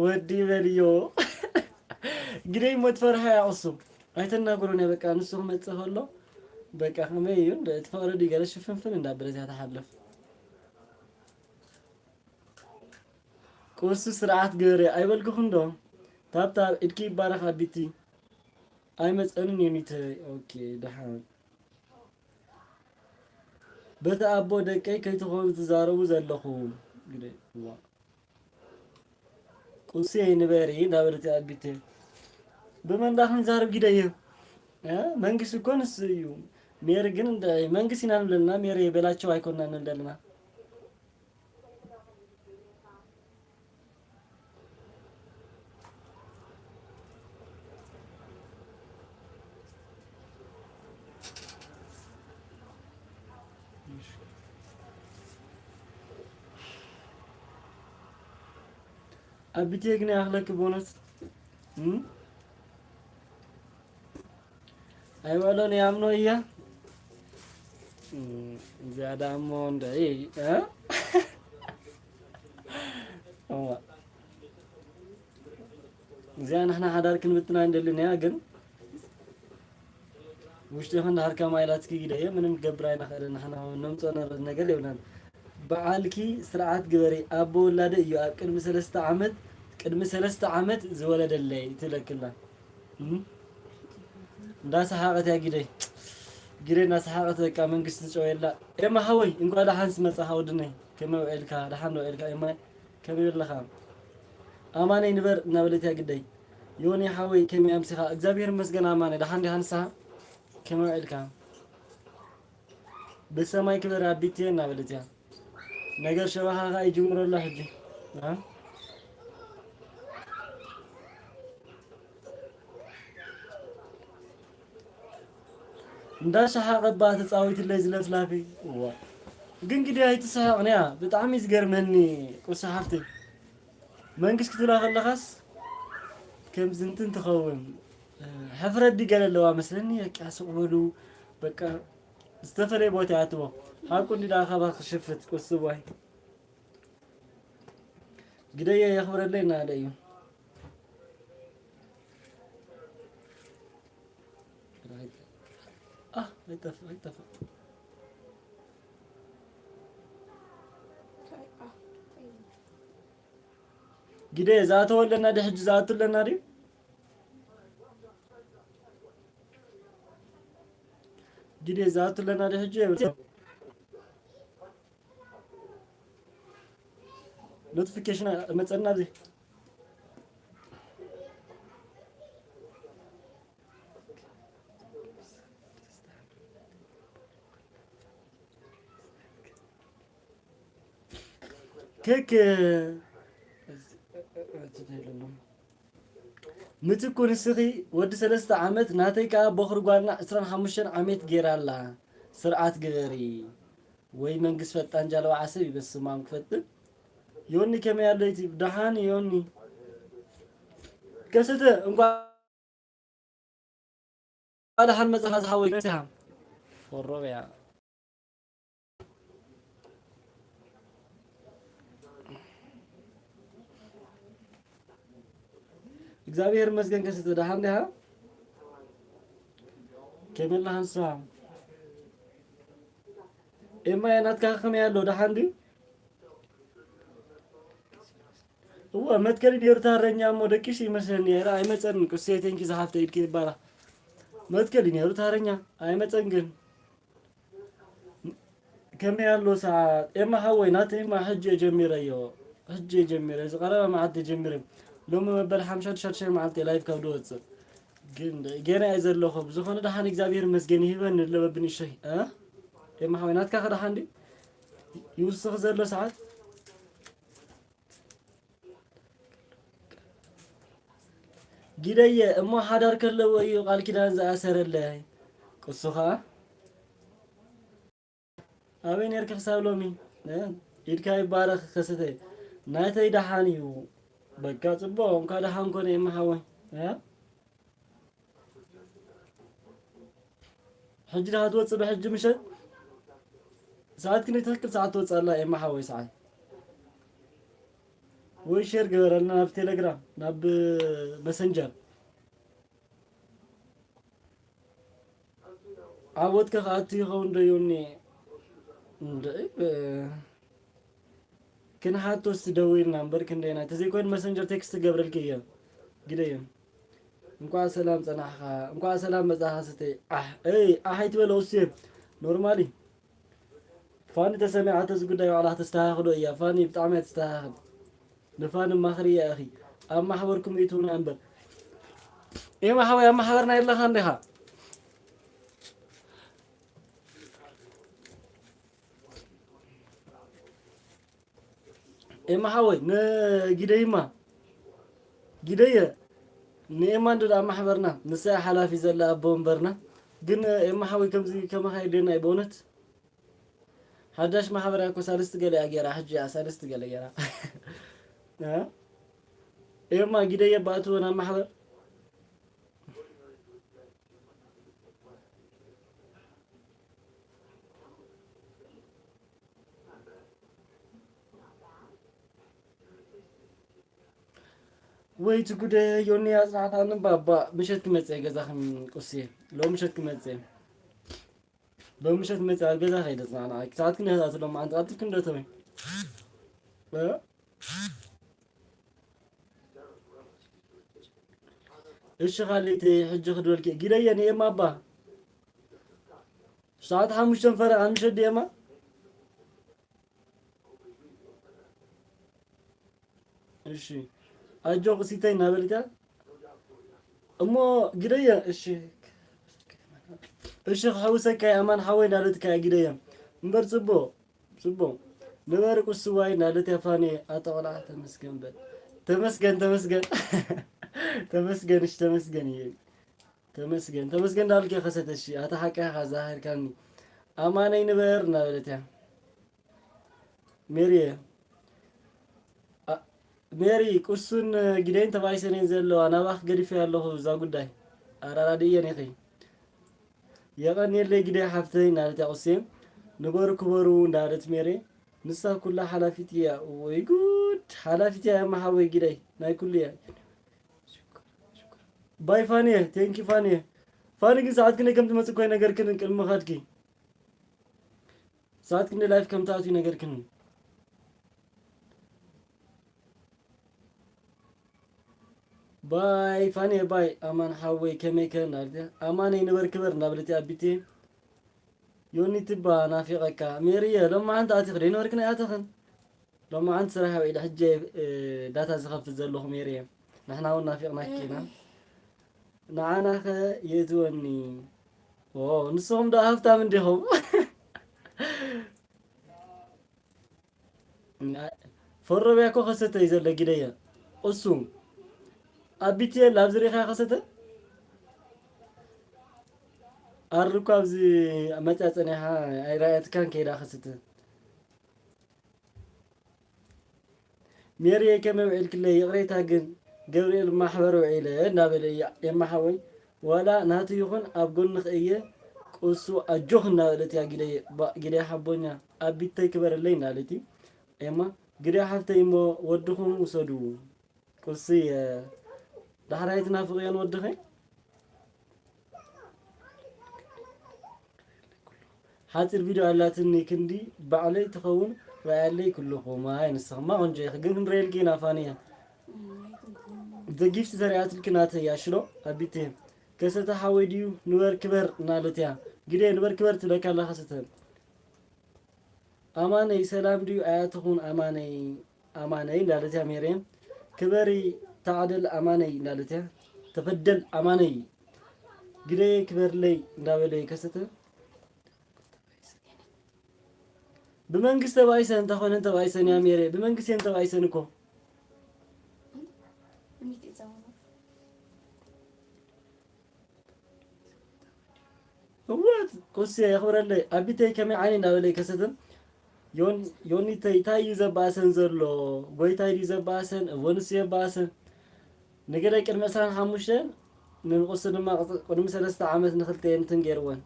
ወዲ በልዮ። ጊደይ እሞ ትፈርሓ እያ ቁሱ። ኣይተናግሮን እያ በቃ፣ ንሱ ክመጽእ ከሎ በቃ ከመይ እዩ፣ እንደ-፣ እቲ ፍቕሪ ድዩ ገለ ሽፍንፍን እንዳበለት እያ ትሓልፍ። ቁሱ ስርዓት ግበሪ ኣይበልኩኽን ዶ? ታብታብ ኢድኪ ይባረኽ ኣቢቲ። ኣይመጸንን ዮኒተይ። ኦኬ፣ ደሓን። በቲ ኣቦ ደቀይ ከይትኾኑ ትዛረቡ ዘለኹም። ግደ-፣ ዋ። ቁስየይ ንበሪ እንዳበለት ኣቢቴ። ብመን ዳ ክንዛረብ ግደየ? እ? መንግስቲ እኮ ንሱ እዩ። ሜሪ ግን እንደ-፣ መንግስቲ ኢና ንብለና፣ ሜሪ በላቸው ኣይኮንና ንብል ዘለና። ኣቢቴ ግን ያኽለክ ቦነስ፣ እም? ኣይበሎን ያምኖ እያ። እም፣ እዚኣ ዳሞ እንደ፣ እ? እዋ። እዚኣ ንሕና ሓዳር ክንብትና እንደልን እያ፣ ግን ውሽጢ ይኹን ድሓር ከማይ ኢላትኪ ግደየ፣ ምንም ክገብር ኣይንኽእልን፣ ንሕና ነምፅኦ ነገር የብልናን። በዓልኪ ስርዓት ግበሪ፣ ኣቦ ወላዲ እዩ ኣብ ቅድሚ ሰለስተ ዓመት፣ ቅድሚ ሰለስተ ዓመት ዝወለደለይ ትብለክላ። እም? እንዳሰሓቐት እያ ጊደይ። ጊደይ እንዳሰሓቐት በቃ መንግስቲ ትጨወየላ። ኤማ ሓወይ እንኳዕ ደሓን ስመጻኻ ወድነይ። ከመይ ውዒልካ? ደሓን ዶ ውዒልካ ኤማ? ከመይ ኣለኻ? ኣማነይ ንበር እናበለት እያ ግደይ። ዮኒ ሓወይ ከመይ ኣምሲኻ? እግዚኣብሔር ይመስገን ኣማነይ ደሓን ዲኻ ንስኻ? ከመይ ውዒልካ? ብሰማይ ክበር ኣቢትየ እናበለት እያ። ነገር ሸባኻ ኸዓ ይጅምሮ ኣሎ ሕጂ። እ? እንዳሸሓቐባ ተጻዊትለይ ዝለፍላፊ። እዋ። ግን ግዲ ኣይትስሕቕንያ። ብጣዕሚ ዝገርመኒ ቁርሲ ሓፍተይ። መንግስቲ ክትብላ ከለኻስ ከምዚ እንትን ትኸውን። ሕፍረት ድገለ ኣለዋ መስለኒ። በቃ ስቕ በሉ። በቃ ዝተፈለየ ቦታ ያትቦ። ሓቁ እንዲ ደኣ ካባኽ ክሽፍት ቁስዋይ። ግደየ የኽብረለይ እናለ እዩ። ኣህ፣ ኣይጠፍእ፣ ኣይጠፍእ። ግደየ ዝኣተወ ኣለና ዲ ሕጂ ዝኣቱ ኣለና ድዩ? ግደየ ዝኣቱ ኣለና ዲ ሕጂ? ኖቲፊኬሽን መጸና ኣብዚ። ክክ ምትኩ ንስኺ ወዲ ሰለስተ ዓመት ናተይ ከኣ ቦኽሪ ጓልና ዕስራን ሓሙሽተን ዓመት ጌራ ኣላ። ስርዓት ግበሪ ወይ መንግስት ፈጣን ጃለዋ ዓሰብ ይበስማም ክፈጥን። ዮኒ ከመይ ኣሎ ዩቲብ ደሓን ዮኒ ከሰተ እንኳ ደሓን መጻኻ ዝሓወይ ከሲሃ ፎሮብያ እግዚኣብሔር ይመስገን። ከስተ ደሓን ዲኻ? ከመይ ኣለኻ ንስኻ? ኤማ ናትካ ከመይ ኣሎ? ደሓን ድዩ? እወ መትከሊ ነይሩ ታረኛ እሞ ደቂሱ ይመስለኒ። ኧረ ኣይመጸን ቅሴ ቴንኪ ዝሓፍተ ኢድኪ ይባላ። መትከሊ ነይሩ ታረኛ ኣይመጸን ግን ከመይ ኣሎ ሰዓት? ኤማ ሓወይ፣ ናተይማ ሕጂ እየ ጀሚረዮ። ሕጂ እየ ጀሚረ። እዚ ቀረባ መዓልቲ እየ ጀሚረ። ሎሚ መበል ሓምሳ ሽዱሽተ መዓልቲ እየ ላይቭ ካብ ዝወፅእ። ግን ገና እየ ዘለኹ። ብዝኾነ ደሓን እግዚኣብሔር ይመስገን ይህበኒ ኣሎ በብንእሽተይ። እ? ኤማ ሓወይ፣ ናትካ ከ ደሓን ድዩ? ይውስኽ ዘሎ ሰዓት? ጊደየ እሞ ሓዳር ከለዎ እዩ ቃል ኪዳን ዝኣሰረለይ። ቅሱ ኸዓ ኣበይ ነርኪ ክሳብ ሎሚ? እ? ኢድካ ይባረኽ ከሰተ። ናተይ ደሓን እዩ። በቃ ጽቡቕ፣ እንኳ ደሓን ኮነ የመሓወይ። እ? ሕጂ ዲኻ ትወጽእ ብሕጂ ምሸት? ሰዓት ክንደይ ትኽክል ሰዓት ትወጽእ ኣላ ኤማ ሓወይ ሰዓት? ወይ ሼር ግበረልና ናብ ቴሌግራም፣ ናብ መሰንጀር። ዓወትካ ክኣቱ ይኸውን ዶ ዮኒ? እንድዒ ብ-፣ ክንሓቶ እስቲ ደዊልና እምበር ክንደይና። ተዘይኮይኑ መሰንጀር ቴክስት ገብረልኪ እየ። ግደዮ። እንኳዕ ሰላም ጸናሕኻ፣ እንኳዕ ሰላም መጻኻ ስተይ። ኣሕ፣ እይ፣ ኣሕ ኣይትበል ኦስየ። ኖርማሊ። ፋኒ ተሰሚዓቶ እዚ ጉዳይ ባዕላ ተስተኻኽሎ እያ። ፋኒ ብጣዕሚ እያ ተስተኻኽል። ንፋኒ ማኽሪ እያ እኺ። ኣብ ማሕበርኩም ይእትውና እምበር። ኤማ ሓወይ ኣብ ማሕበርና የለኻ እንዲኻ? ኤማ ሓወይ ንጊደይማ ጊደየ ንኤማ እንዶ ደኣ ማሕበርና ንሳ እያ ሓላፊ ዘላ ኣቦ ወንበርና። ግን ኤማ ሓወይ ከምዚ ከማኻ የድልየና እዩ በእውነት። ሓዳሽ ማሕበር እያ እኮ ሳልስቲ ገለ እያ ገይራ፣ ሕጂ እያ ሳልስቲ ገለ ገይራ። እ? ኤማ ጊደየ ባእትዎ ናብ ማሕበር። ወይ እቲ ጉደ ዮኒ ኣጽናዕታኒ ባባ ምሸት ክመጽእ እየ ገዛኽን ቁስየ ሎ ምሸት ክመጽእ እየ ሎ ምሸት ክመጽእ ኣብ ገዛ ከይደ ጽናዕና ሰዓት ክንደይ ሰዓት ሎም ኣንተ ኣትልክ እንደ ተወይ እ? እሺ ኻሊተይ ሕጂ ክድበልኪ ጊደየ ንኤማ ኣባ ሰዓት ሓሙሽተ ፈረቓ ምሸት ድየማ እሺ ኣጆ ቅሲተይ እናበልካ እሞ ግደየ እሺ እሺ ክሕውሰካ ኣማን ሓወይ እናለትካ ግደየ እምበር ጽቡቕ ጽቡቕ ንበር ቁስዋይ እናለት ያፋኒ ኣጠቕላ ተመስገን በል ተመስገን ተመስገን ተመስገን እሺ ተመስገን እዩ ተመስገን ተመስገን እንዳልከ ከሰተ እሺ ኣታ ሓቅኻ ዛሂርካኒ ኣማነይ ንበር እናበለት እያ ሜሪየ ሜሪ ቁሱን ግደይን ተባይሰን እየን ዘለዋ ናባኽ ገዲፈ ኣለኹ እዛ ጉዳይ ኣራራድየን ኢኺ። የቐንየለይ ግደ ሓፍተይ እናበለት እያ ቁሴ። ንበሩ ክበሩ እንዳበለት ሜሬ። ንሳ ኩላ ሓላፊት እያ። ወይ ጉድ! ሓላፊት እያ እማ ሓወይ ግደይ። ናይ ኩሉ እያ። ባይ ፋንየ፣ ቴንኪ ፋንየ። ፋኒ ግን ሰዓት ክንደይ ከም ትመጽእ እኮ ኣይነገርክንን ቅድሚ ምኻድኪ። ሰዓት ክንደይ ላይፍ ከም ትኣትዊ ኣይነገርክንን። ባይ ፋንየ ባይ። ኣማን ሓወይ ከመይከ እናበለት እያ። ኣማነይ ንበር ክበር እናበለት እያ ኣቢቴ። ዮኒ ትባ ናፊቐካ። ሜሪየ ሎማዓንቲ ኣቲኺ ዶ ኣይነበርክን ኣይኣተኽን? ሎማዓንቲ ስራሕ ውዒለ ሕጂ እየ ዳታ ዝኸፍት ዘለኹ ሜሪየ። ንሕና እውን ናፊቕናኪ ኢና። ንዓናኸ የእትወኒ። ኦ ንስኹም ዶ ሃፍታም እንዲኹም? ፈሮብያ እኮ ከሰተ እዩ ዘሎ ጊደየ። እሱ ኣብ ቢትኤል ኣብዚ ሪኢኻ ከሰተ? ኣር እኮ ኣብዚ መጽያ ጸኒሓ ኣይረኣየትካን ከይዳ ከሰተ። ሜሪየ ከመይ ውዒልክለይ? ይቕሬታ ግን ገብርኤል ማሕበር ውዒለ እናበለ እያ የማሓወይ። ዋላ ናቱ ይኹን ኣብ ጎንኽ እየ ቁሱ ኣጆኽ እናበለት እያ ጊደየ። ባእ ጊደየ ሓቦኛ ኣብ ቢተይ ክበረለይ እናበለት እዩ። ኤማ ግደይ ሓፍተይ እሞ ወድኹም ውሰዱ። ቁስየ ዳሕራይ ትናፍቕዮን ወድኺ? ሓፂር ቪድዮ ኣላትኒ ክንዲ ባዕለይ ትኸውን ረኣያለይ ኩልኹም። ኣይ ንስኽማ ቆንጆ ኢኺ ግን ክንረየልኪ ኢና ፋንየ። ዘጊፍቲ ዘሪኣትልኪ ናተይ እያ ሽሎ ኣቢቴ። ከሰተ ሓወይ ድዩ ንበር ክበር እናለት እያ። ግደ ንበር ክበር ትብለካ ኣላ ከሰተ። ኣማነይ ሰላም ድዩ ኣያትኹን ኣማነይ ኣማነይ እንዳለት እያ ሜሬ። ክበሪ ታዕደል ኣማነይ እንዳለት እያ። ተፈደል ኣማነይ ግደየ ክበርለይ እንዳበለ ከሰተ። ብመንግስቲ ተባኢሰን እንተኾነ ተባኢሰን እያ ሜሬ። ብመንግስቲ እየን ተባኢሰን እኮ። እወት ቁስየ የኽብረለይ ኣቢተይ ከመይ ዓይኒ እንዳበለ ይከሰትን። ዮን- ዮኒተይ እንታይ እዩ ዘባእሰን ዘሎ? ጎይታይ ድዩ ዘባእሰን? እወ ንሱ የባእሰን። ንገለ ቅድሚ ዕስራን ሓሙሽተን ንንቁስ ድማ ቅጽ- ቅድሚ ሰለስተ ዓመት ንክልተየን እንትን ገይርወን።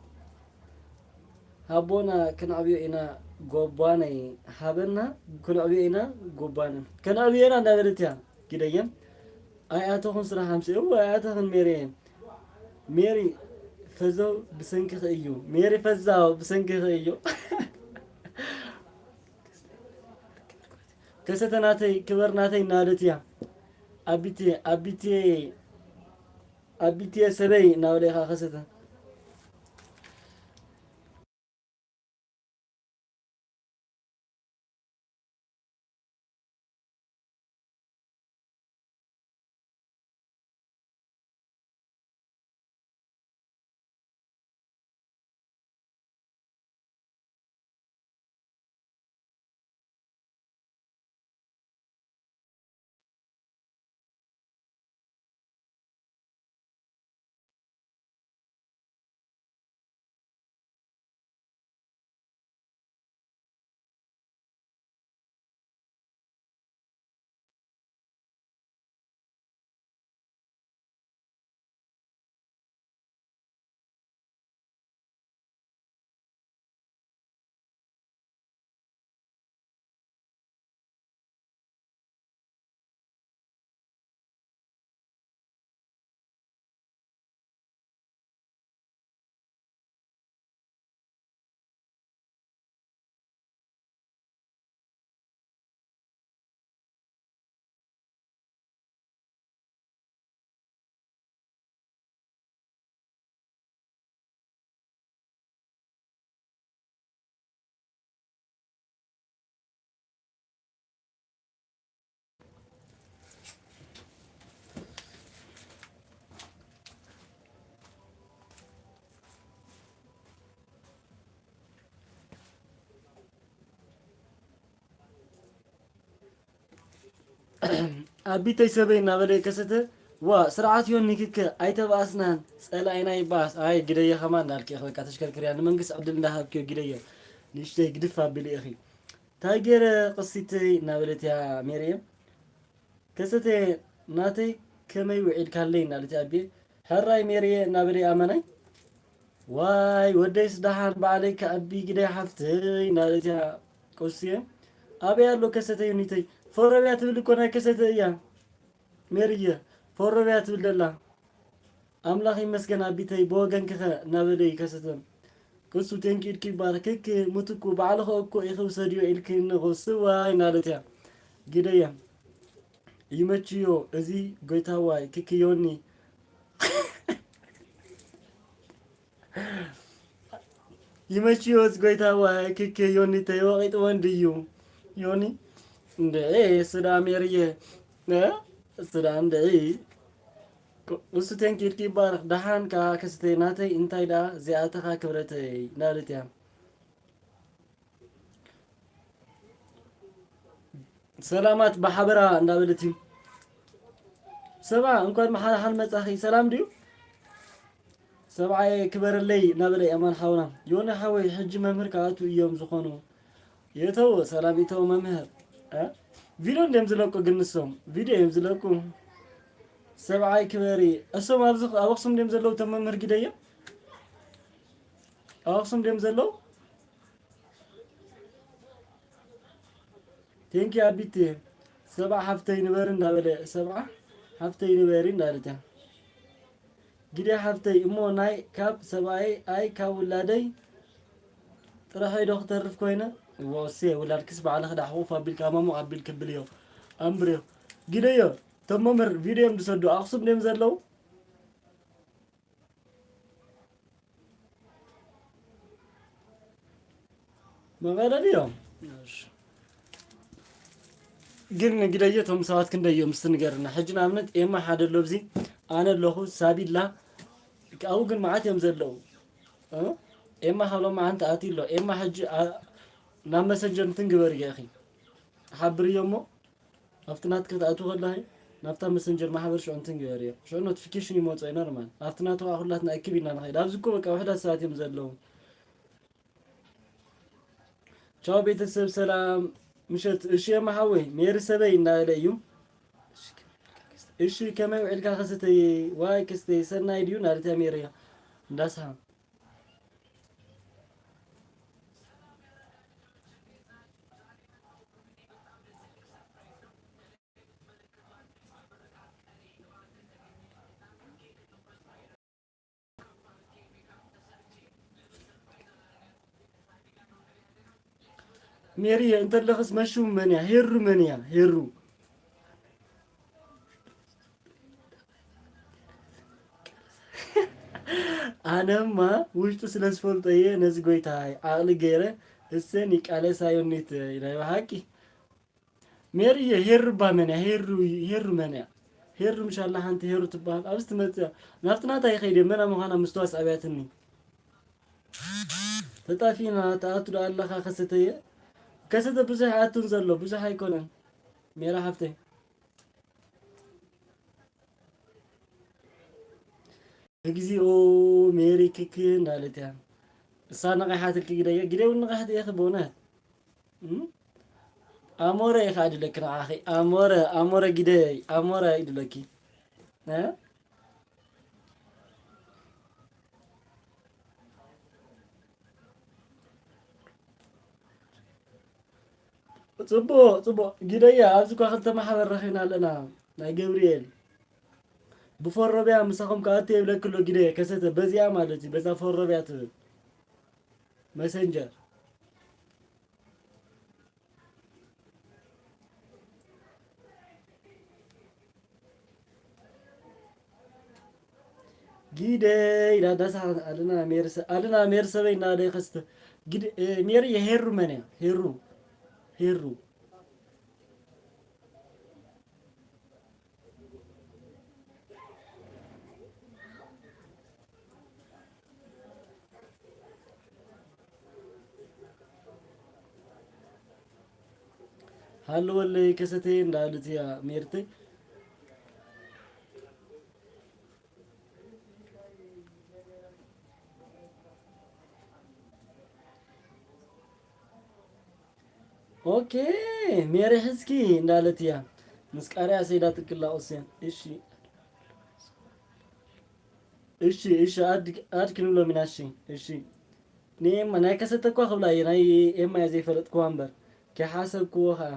ሃቦና ክነዕብዮ ኢና ጎባነይ። ሃበና ክነዕብዮ ኢና ጎባነ። ከነዕብዮ ኢና እንዳበለት እያ ጊደየን። ኣይኣተኹን ስራሕ ሃምሲ እወ ኣይኣተኽን ሜሪየን። ሜሪ ፈዛው ብሰንክኺ እዩ። ሜሪ ፈዛው ብሰንክኺ እዩ። ከሰተ ናተይ ክበር ናተይ እናለት እያ። ኣቢቴ ኣቢቴ ኣቢቴ ሰበይ እናበለ ኢኻ ከሰተ። ኣቢተይ ሰበይ እናበለ ከሰተ። ዋ ስርዓት ዮኒ ክከ ኣይተባእስናን ጸላኢና ይባእስ። ኣይ ግደየ ከማን እንዳልክ ኢኺ በቃ ተሽከርክርያ ንመንግስቲ ዕድል እንዳሃብክዮ ግደየ። ንእሽተይ ግድፍ ኣቢሉ ኢኺ። ታይ ገይረ ቅሲተይ እናበለት እያ ሜሪየም። ከሰተ ናተይ ከመይ ውዒልካለይ እናለት እያ ኣቢየ። ሕራይ ሜርየ እናበለ ኣመናይ። ዋይ ወደይስ ደሓን ባዕለይ ከኣቢ ግዳይ ሓፍተይ እናበለት እያ። ቆስየ ኣበይ ኣሎ ከሰተ ዮኒተይ? ፈረብያ ትብል እኮ ናይ ከሰተ እያ። ሜርየ ፈረብያ ትብል ደላ። ኣምላኽ ይመስገን ኣቢተይ ብወገንኪኸ እናበለ ይከሰተ። ክሱ ቴንኪ ኢድኪ ይባረክ። ክክ ምትኩ ባዕልኸ እኮ ኢኺ ውሰድዮ ኢልኪ እነሆ ስዋይ እናለት እያ። ግደየ ይመችዮ እዚ ጎይታዋይ ክክ ዮኒ። ይመችዮ እዚ ጎይታዋይ ክክ ዮኒ ተይወቂጥወን ድዩ? ዮኒ እንደ ስዳ ሜርየ እ? ስዳ እንደ እሱ ቴንኪ ኢድኪ ይባረክ። ደሓን ከኣ ከስተይ ናተይ እንታይ ደኣ ዚኣተኻ ክብረተይ እናለት እያ። ሰላማት ብሓበራ እንዳበለት እዩ። ሰብዓ እንኳን መሓሓን መጻኺ ሰላም ድዩ? ሰብዓየ ክበረለይ እናበለ ኣማን ሓውና። ዮኒ ሓወይ ሕጂ መምህር ከኣቱ እዮም ዝኾኑ። የተው ሰላም ይተው መምህር። እ? ቪድዮ እንድዮም ዝለቁ ግን ንሶም ቪድዮ እዮም ዝለቁ። ሰብዓይ ክበሪ እሶም ኣብዚ ኣብ ኣኽሱም እንድዮም ዘለዉ እቶም መምህር ጊደዮም ኣብ ኣኽሱም እንድዮም ዘለዉ። ቴንኪ ኣቢቴ ሰብዓ ሓፍተይ ንበሪ እንዳበለ ሰብዓ ሓፍተይ ንበሪ እንዳበለት እያ። ግደ ሓፍተይ እሞ ናይ ካብ ሰብኣይ ኣይ ካብ ውላደይ ጥራሐይ ዶ ክተርፍ ኮይነ? ወሴ ውላድክስ ባዕልኺ ዳሕቑፍ ኣቢልካ ማሙቕ ኣቢል ክብል እዮ ኣንብርዮ። ግደዮ እቶም መምህር ቪድዮ እዮም ዝሰዱ ኣኽሱም ድዮም ዘለዉ? መቐለ ድዮም? እሺ። ግን ግደዮ እቶም ሰባት ክንደይ እዮም እስቲ ንገርና። ሕጂ ንኣብነት ኤማ ሓደ ኣሎ ኣብዚ ኣነ ኣለኹ ሳቢላ ኣብኡ ግን መዓት እዮም ዘለዉ። እ? ኤማ ካብ ሎማዓንቲ ኣትዩ ኣሎ። ኤማ ሕጂ ኣ-፣ ናብ መሰንጀር እንትን ግበርዮ ኢኺ። ሓብርዮ እሞ ኣብቲ ናትኪ ክትኣትዊ ከለኺ ናብታ መሰንጀር ማሕበር ሽዑ እንትን ግበርዮ። ሽዑ ኖቲፊኬሽን ይመጾ እዩ ኖርማል። ኣብቲ ናቱ ከዓ ኩላትና እክብ ኢልና ንኸይድ። ኣብዚ እኮ በቃ ውሑዳት ሰባት እዮም ዘለዉ። ቻው ቤተሰብ ሰላም ምሸት። እሺ ኤማ ሓወይ ሜሪ ሰበይ እናበለ እዩ። እሺ ከመይ ውዒልካ ከስተይ ዋይ ከስተይ ሰናይ ድዩ እናበለት እያ ሜሪ እንዳስሓ። ሜሪየ እንተለኽስ መሹም መን እያ? ሄሩ መን እያ? ሄሩ ኣነማ ውሽጡ ስለ ዝፈልጦ እየ ነዚ ጎይታይ ዓቕሊ ገይረ እሰን ይቃለሳ ዮኒት ናይ ብሓቂ ሜሪየ ሄሩ እባ መን እያ? ሄሩ ሄሩ መን እያ? ሄሩ ምሻላ ሓንቲ ሄሩ ትበሃል ኣብዚ ትመፅእ እያ ናብቲ ናታ ይኸይድ እየ መን ምዃና ምስትዋስ ኣብያትኒ ተጣፊና ተኣቱ ዶ ኣለኻ ከሰተየ ከሰተ ብዙሕ ኣቱን ዘሎ ብዙሕ ኣይኮነን ሜራ ሓፍተይ እግዚኦ ሜሪ ክክ እንዳለት እያ እሳ ነቒሓትልኪ ግደየ ግደ እውን ንቕሕቲ ኢኺ ብእውነት እም? ኣሞረ ኢኻ ድለኪ ንዓኺ ኣሞረ ኣሞረ ግደይ ኣሞረ ይድለኪ እ? ጽቡቕ ጽቡቕ ግደያ ኣብዚ እኳ ክልተ ማሕበር ረኺብና ኣለና ናይ ገብርኤል ብፎሮብያ ምሳኹም ከኣቱ የብለክሎ ግደየ ከሰተ በዚኣ ማለት እዩ በዛ ፎሮብያ ትብል መሰንጀር ጊደይ ዳዳሳ ኣለና ሜርሰ ኣለና ሜርሰበይ እና ደይ ከስተ ጊደ ሜሪ የሄሩ መን እያ ሄሩ ሄሩ ሃለወለይ ከሰተየ እንዳበለት እያ ሜርተይ ኦኬ ሜሪ ሕዝኪ እንዳለት እያ ምስ ቃርያ ሰይዳ ጥቅላ ኦስያን እሺ እሺ፣ እሺ፣ ኣድ-፣ ኣድ ክንብሎም ኢና። እሺ፣ እሺ። ንኤማ ናይ ከሰተ እኳ ክብላ እየ፣ ናይ ኤማ እየ ዘይፈለጥክዋ እምበር። ከይሓሰብክዎ ኸኣ።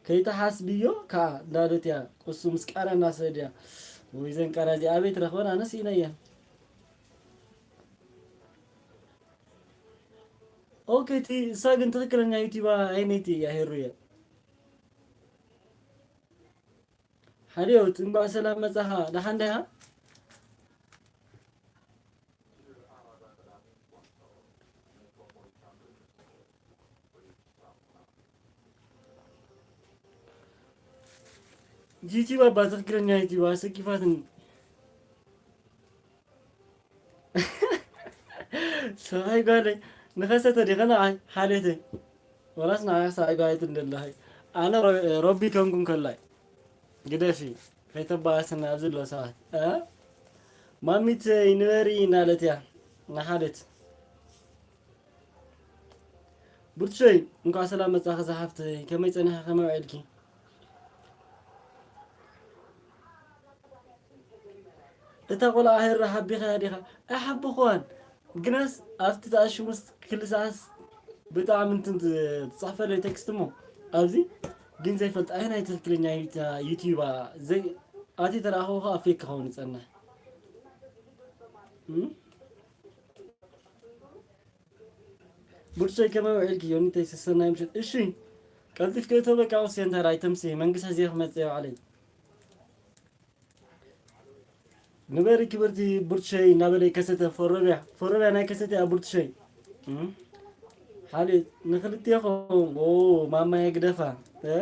ከይተሓስብዮ ከኣ እንዳለት እያ። ቅሱ ምስ ቃርያ እናሰደድ እያ። ወይ ዘን ቃርያ እዚኣ ኣበይ ትረኽበን? ኣነስ ኢነ እየ። ኦኬ፣ እቲ እሳ ግን ትኽክለኛ ዩቲባ ኣይነይቲ እያ፣ ሄሩየ። ሓልዮት፣ እንኳዕ ሰላም መጻኻ። ደሓን ዲኻ? ዩቲዩብ ኣባ፣ ትኽክለኛ ዩቲዩብ ኣሰኪፋትኒ። ሰብኣይ ጓለይ፣ ንኸሰተ ዲኸ ንዓይ ሓልዮተይ? ወላስ ንዓይ ሰብኣይ ጓለይ ትንደለኸይ? ኣነ ሮ-፣ ሮቢ ከንኩን ከላይ ግደፊ፣ ከይተባኣስና ኣብዚ ኣሎ ሰባት። እ? ማሚት ንበሪ እናለት እያ፣ ንሓልዮት። ብርቱሸይ፣ እንኳዕ ሰላም መጻኺ ዝሓፍተይ። ከመይ ጸኒሐ፣ ከመይ ውዒልኪ? እታ ቆልዓ ሄራ ሓቢኻያ ዲኻ? ኣይሓበኽዋን። ግናስ ኣብቲ ተኣሽሙስ ክልሳስ ብጣዕሚ እንትን ት-፣ ትጽሕፈለይ ቴክስት እሞ ኣብዚ ግን ዘይፈልጥ ኣየናይ ትኽክለኛ ዩታ-፣ ዩቲዩባ ዘይ-፣ ኣቲ ተረኣኸው ኸኣ ፌክ ክኸውን ይጸንሕ። እም? ብርቱሸይ ከመይ ውዒልኪ? ዮኒተይ ሰሰናይ ምሸት። እሺ፣ ቀልጢፍኪ እቶ በቃ ኦፍ ሴንተር ኣይተምሲ፣ መንግስቲ ሕዚ ክመጽእ እዩ ባዕለይ። ንበሪ ክብርቲ ብርቱሸይ እናበለ ከሰተ ፈረብያ፣ ፈረብያ ናይ ከሰተ እያ ብርቱሸይ። እም? ሓልዮት ንክልቴኹም፣ ኦ፣ ማማየ ግደፋ፣ እ?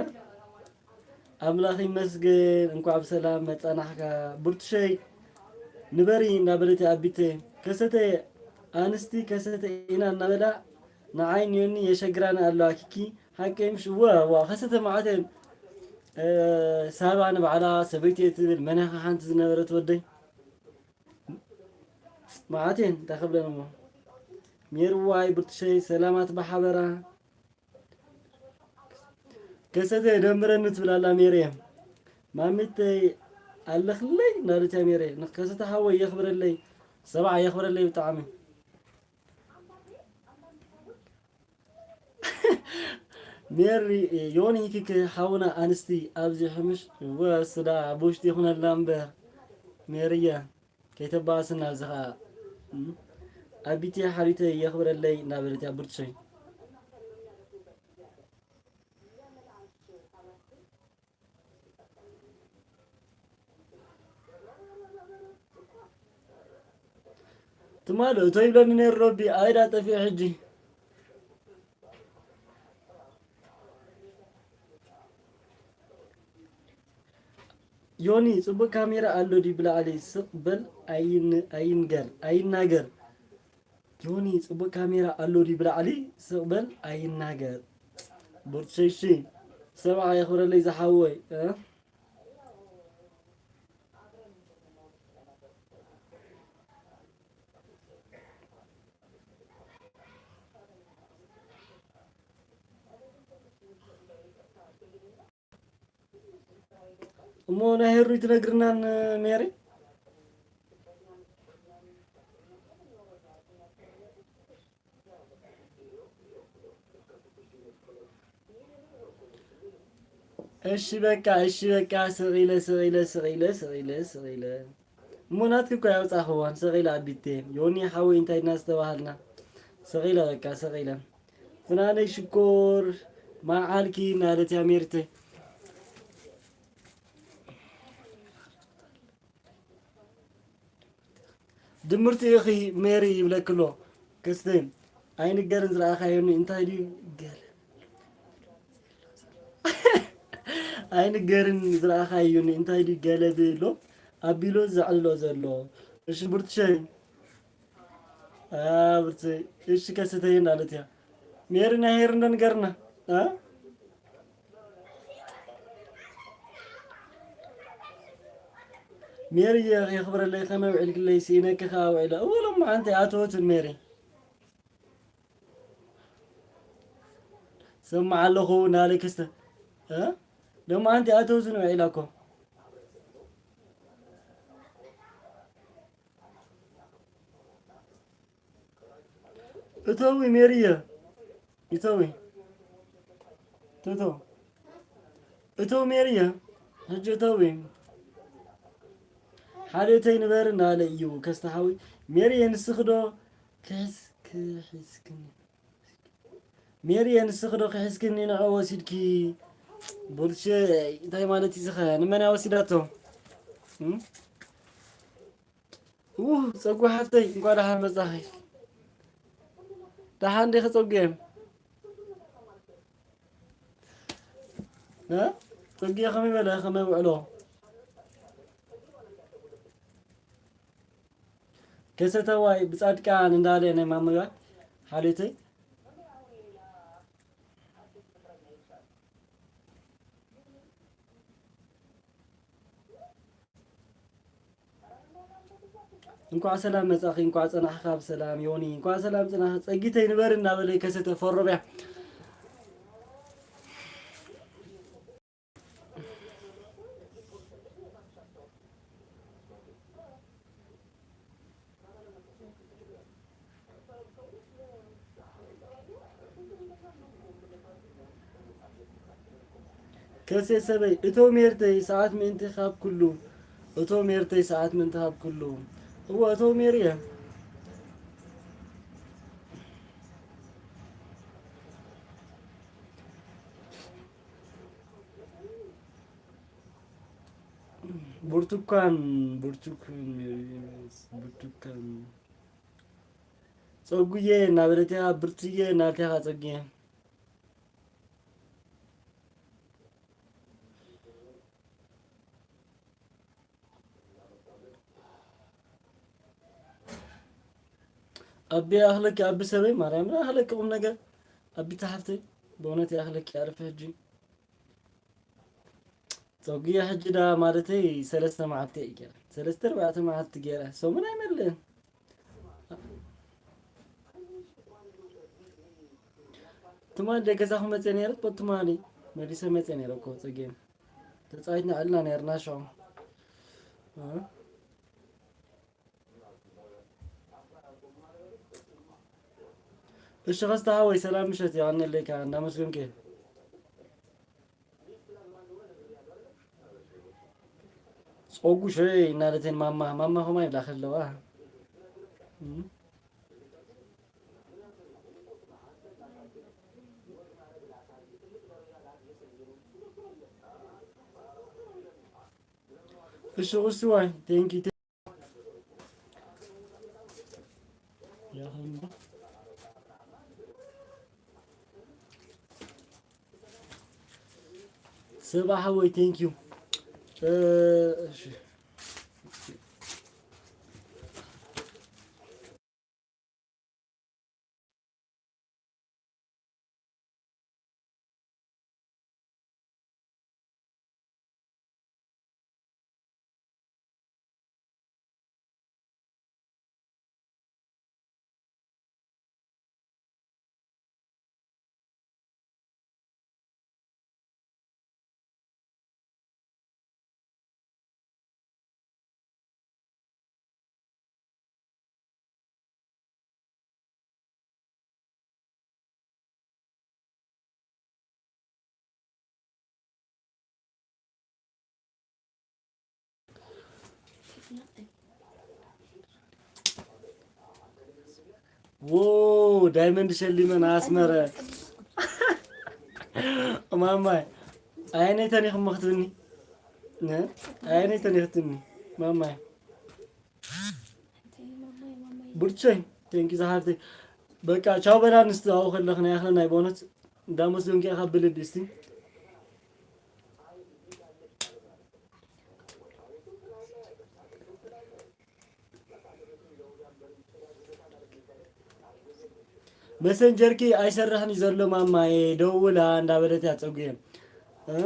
ኣምላኽ ይመስገን፣ እንኳዕ ብሰላም መጻናሕካ። ብርቱሸይ፣ ንበሪ እናበለት ኣቢተ፣ ከሰተ፣ ኣንስቲ ከሰተ ኢና እናበላ፣ ንዓይ ኒዮኒ የሸግራኒ ኣለዋ፣ ኪኪ፣ ሓቀይ ምሽ? እወ፣ እዋ፣ ከሰተ መዓት እየን፣ እ፣ ሳባ ንባዕላ ሰበይቲ እየ ትብል፣ መን እያ ሓንቲ ዝነበረት ወደይ? መዓት እየን፣ እንታይ ክብለን እሞ። ሜርዋይ፣ ብርቱሸይ፣ ሰላማት ብሓበራ። ከሰተ ደምረኒ ትብል ኣላ ሜሬ። ማሚተይ ኣለኽለይ እናበለት እያ ሜሬ። ንከሰተ ሓወይ የኽብረለይ። ሰብዓ የኽብረለይ ብጣዕሚ። ሜሪ፣ ዮኒ ኪክ ሓውና ኣንስቲ ኣብዚ ሕምሽ ወስዳ ብውሽጢ ይኹነላ እምበር ሜሪያ። ከይተባእስና እዚ ኸኣ፣ እም፣ ኣቢቲ ሓሪተይ የኽብረለይ እናበለት እያ ብርቱሸይ። ትማሊ እቶ ይብለኒ ነይሩ ረቢ፣ ኣይ ዳ ጠፊኡ ሕጂ። ዮኒ፣ ጽቡቅ ካሜራ ኣሎ ድዩ ብላዕሊ? ስቕ በል፣ ኣይን-፣ ኣይንገር፣ ኣይናገር። ዮኒ፣ ጽቡቅ ካሜራ ኣሎ ድዩ ብላዕሊ? ስቕ በል፣ ኣይናገር። ብርቱሸይሺ፣ ሰብዓ የኽብረለይ ዝሓወይ፣ እ? እሞ ናይ ሄሩይ ትነግርናን ሜሪ? እሺ በቃ፣ እሺ በቃ፣ ስቕ ኢለ፣ ስቕ ኢለ፣ ስቕ ኢለ፣ ስቕ ኢለ፣ ስቕ ኢለ። እሞ ናትኪ እኮ ያውጻኽዋን፣ ስቕ ኢለ ኣቢቴ። ዮኒ ሓወይ እንታይ ድና ዝተባሃልና? ስቕ ኢለ በቃ፣ ስቕ ኢለ። ፍናነይ ሽኮር፣ መዓልኪ እናለት እያ ሜሪተይ። ድምርቲ ኢኺ ሜሪ ይብለኪ ኣሎ። ክስቲ ኣይንገርን ዝረኣኻዮኒ እንታይ ድዩ ገለ? ኣይንገርን ዝረኣኻዮኒ እንታይ ድዩ ገለ ብሎ ኣቢሎ ዘዕልሎ ዘሎ። እሺ ብርትሸይ። አ፣ ብርትሸይ። እሺ ከስተይ እናለት እያ። ሜሪ ናይ ሄሪ እንዶ ንገርና። አ? ሜሪ የ-፣ የኽብረለይ ከመይ ውዒልክለይ ስኢነኪ ከኣ ውዒለ። እወ ሎሚ ሓንቲ ኣተወትን ሜሪ። ሰማዕ ኣለኹ ናለ ክስተ። እ? ሎሚ ሓንቲ ኣተወትን ውዒላ እኮ። እተዊ ሜሪየ፣ እተዊ፣ ትቶ፣ እተዊ ሜሪየ፣ ሕጂ እተዊ። ሓደ እተይ ንበር እናበለ እዩ ከስተሓዊ። ሜሪየ ንስኺ ዶ ክሕስ-፣ ክሒስክኒ? ሜሪየ ንስኺ ዶ ክሒስክኒ ንዑ ወሲድኪ? ቡርሸ፣ እንታይ ማለት እዩ ዝኸ? ንመን እያ ወሲዳቶ? እም? ው፣ ጸጉ ሓፍተይ፣ እንኳዕ ደሓን መጻኺ። ደሓን ዲኺ ጸጉየ? እ? ጸጉየ ከመይ በለ፣ ከመይ ውዕሎ? ከሰተዋይ ብጻድቃን እንዳለ ናይ ማመጋ ሓሌተይ። እንኳዕ ሰላም መጻኺ፣ እንኳዕ ጸናሕካ ብሰላም። ዮኒ፣ እንኳዕ ሰላም ጽናሕ። ጸጊተይ ንበር እናበለ ከሰተ ፈሮብያ። ከሴ ሰበይ፣ እቶ ሜርተይ ሰዓት ምእንቲ ካብ ኩሉ፣ እቶ ሜርተይ ሰዓት ምእንቲ ካብ ኩሉ። እወ፣ እቶ ሜር እየ። ብርቱኳን፣ ብርቱኳን፣ ብርቱኳን። ጸጉዬ እናበለትኻ፣ ብርቱዬ እናበለትኻ ጸጉዬ። ኣቢ ኣኽለኪ ኣቢ ሰበይ ማርያም ኣኽለኪ ቁም ነገር ኣቢ ተሓፍተይ ብእውነት ይኣኽለኪ ኣርፊ ሕጂ ጸጉያ ሕጂ ዳ ማለተይ ሰለስተ መዓልቲ እየ ገይረ ሰለስተ ኣርባዕተ መዓልቲ ገይረ ሰሙን ኣይመልእን ትማሊ ደገዛ ክመጽእ ነይረ ትማሊ መሊሰ መጽእ ነይረ እኮ ጸጌም ተጻዊትና ዕልና ነርና ሻው እሺ ከስታ ሃወይ ሰላም ምሸት የቀነለይካ እንዳመስገንከ ጾጉ ሸይ እናለተን ማማ ማማ ኸማ ይብላ ከለዋ እሺ እሱ ዋይ ቴንኪ ሰብኣ ሓወይ ቴንኪዩ። ዎ ዳይመንድ ሸሊመን ኣስመረ ማማይ ኣየነይተን ኢኹም ክትብኒ ኣየነይተን ኢኽትብኒ ማማይ ብርቸይ ቴንኪ ዝሓፍተይ በቃ ቻው በላ ንስቲ ኣብኡ ከለኽና ያኽለና በእውነት እንዳመስገንኪ ኢኻ ብልቢ እስቲ መሰንጀርኪ ኣይሰርሕን እዩ ዘሎ ማማየ ደውላ እንዳበለት እያ ፀጉየ እ?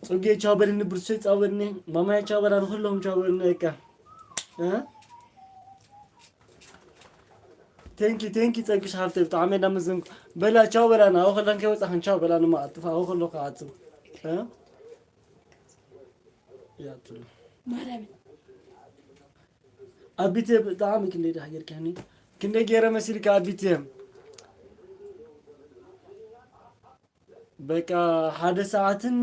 ፅጌ ቻው በልኒ ብርሶይ ፃው በልኒ ማማየ ቻው በላ ንኩሎም ቻው በልኒ በቃ እ? ቴንኪ ቴንኪ ፀግሽ ሃብተ ብጣዕሚ እንዳመዘንኩ በላ ቻው በላ ናው ከላን ከይወፃኽን ቻው በላ ንማ ኣጥፋ ኣው ከሎ ከዓፅም እ? ያትሉ ማርያም ኣቢተ ብጣዕሚ ክንደይ ዳሕ ጌርካኒ ክንደይ ገይረ መሲልካ ኣቢት እየ? በቃ ሓደ ሰዓትን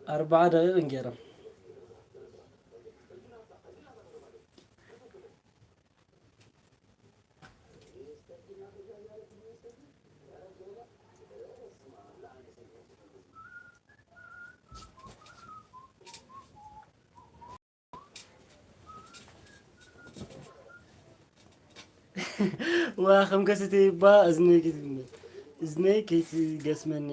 ኣርባዓ ደቂቕን ገይረ። ዋ ከም ከሰተ ይባ እዝነይ ከይት-፣ እዝነይ ከይትገስመኒ።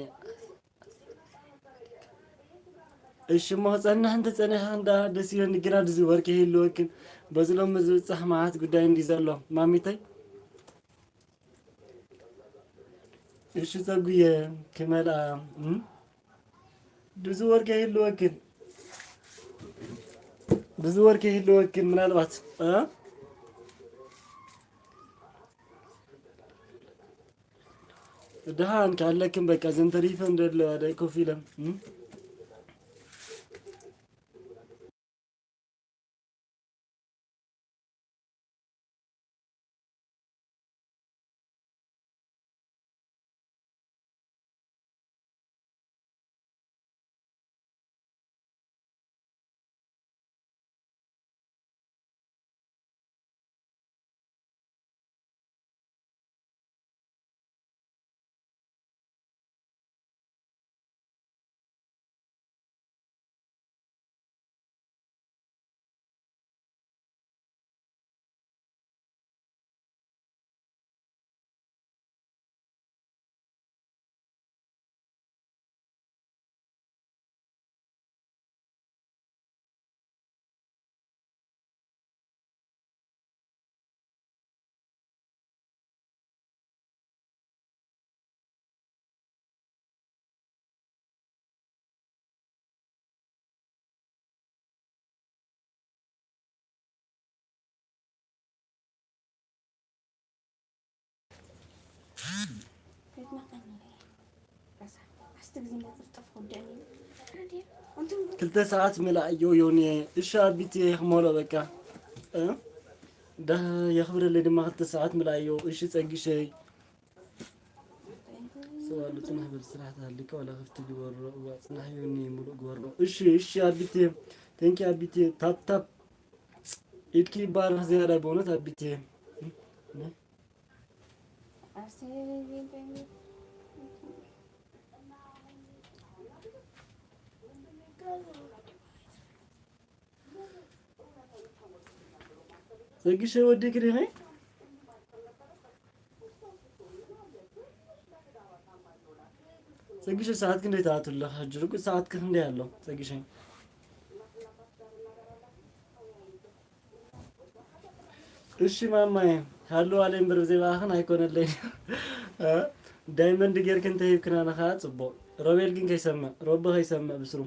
እሺ እሞ ክጸንሕ እንተጸኒሐ እንዳ ደስ ይለኒ፣ ግና ድዚ ወርቂ ይህልወክን በዚ ሎሚ ዝብጻሕ መዓት ጉዳይ እንዲ ዘሎ ማሚተይ። እሺ ጸጉየ ክመልኣ፣ እም? ብዙ ወርቂ ይህልወክን፣ ብዙ ወርቂ ይህልወክን ምናልባት፣ እ? ደሃን ካለክን በቃ ዘን ተሪፈን ደለዋ ዳይ ኮፍ ኢለን፣ እም? ክልተ ሰዓት ምላእዮ ዮኒ። እሺ ኣቢት የኽመሎ በቃ፣ እ? ዳ የኽብረለይ ድማ ክልተ ሰዓት ምላእዮ። እሺ ጸግሸይ። ሰው ኣሉ ጽናሕ በል፣ ስራሕ ተሃሊካ ዋላ ክፍቲ ግበሮ። እዋ ጽናሕ ዮኒ ሙሉእ ግበሮ። እሺ፣ እሺ ኣቢቴ። ቴንኪ ኣቢቴ። ታፕ ታፕ። ኢድኪ ይባረኽ ዝያዳ በእውነት ኣቢቴ። ጸግሸ ወዲእኪ ዲኺ? ጸግሸ ሰዓት ክንደይ ትኣቱ ኣለኻ? ሕጂ ርጉእ ሰዓት ከ ክንደይ ኣሎ? ጸግሸ። እሺ ማማዬ፣ ሃልዋለይ እምበር ብዘይ ብኣኽን ኣይኮነለይ። እ? ዳይመንድ ጌርኪ እንተሂብክናና ኸኣ ጽቡቕ። ሮቤል ግን ከይሰምዕ፣ ሮቢ ከይሰምዕ ብስሩ።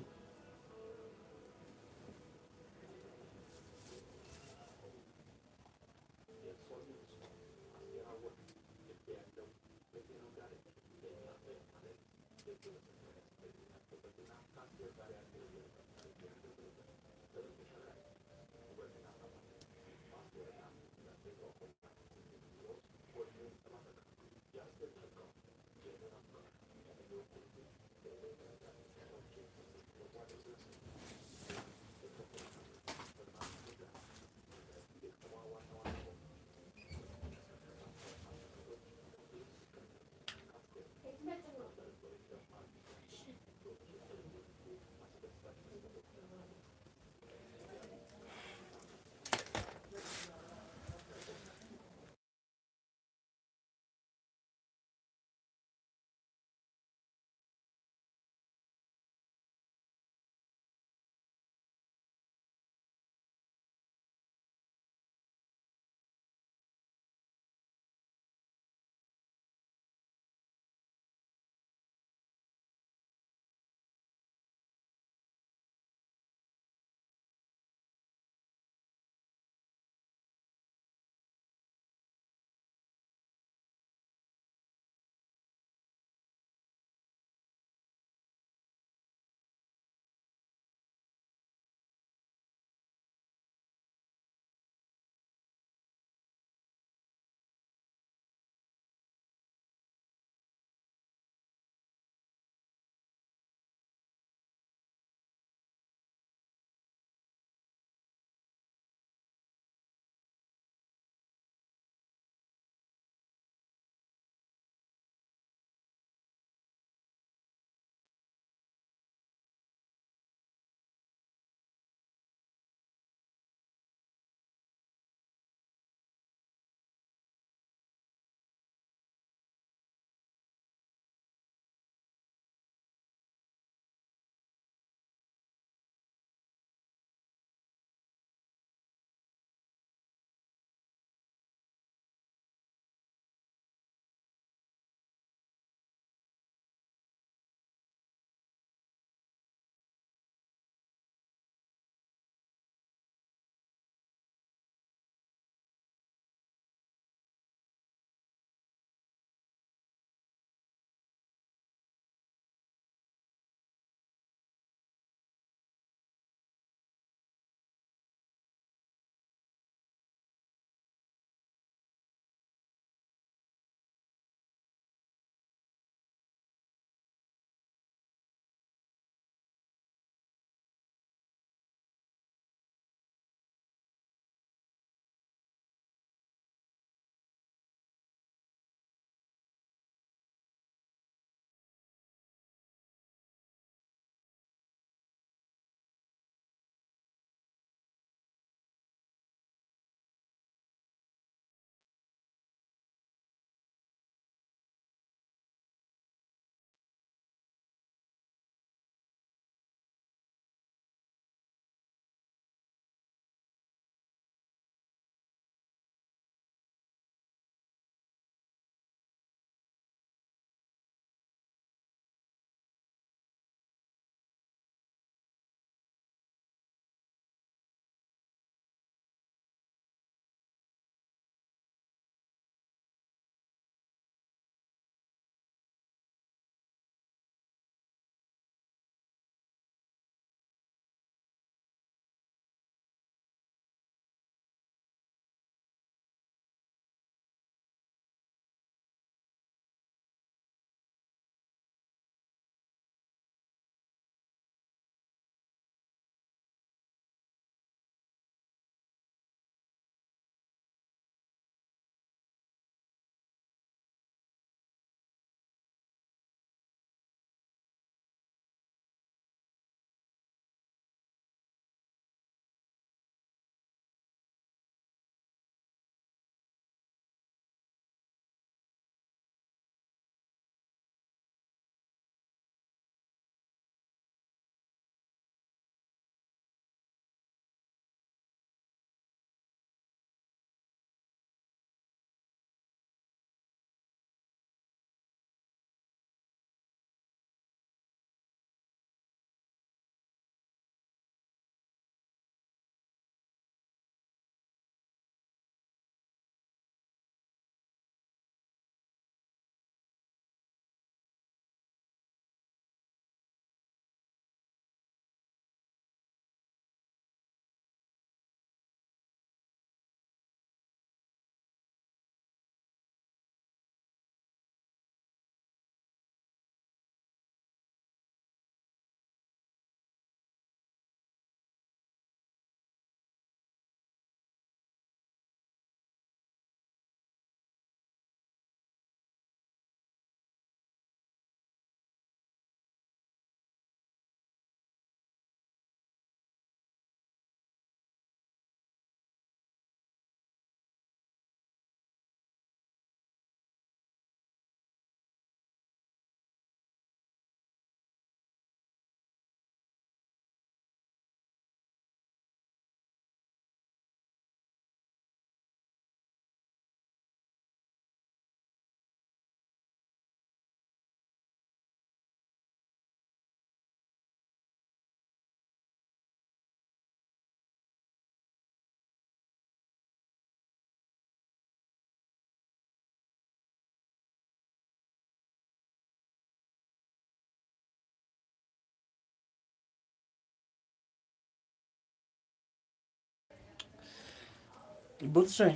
ቡርትሸይ፣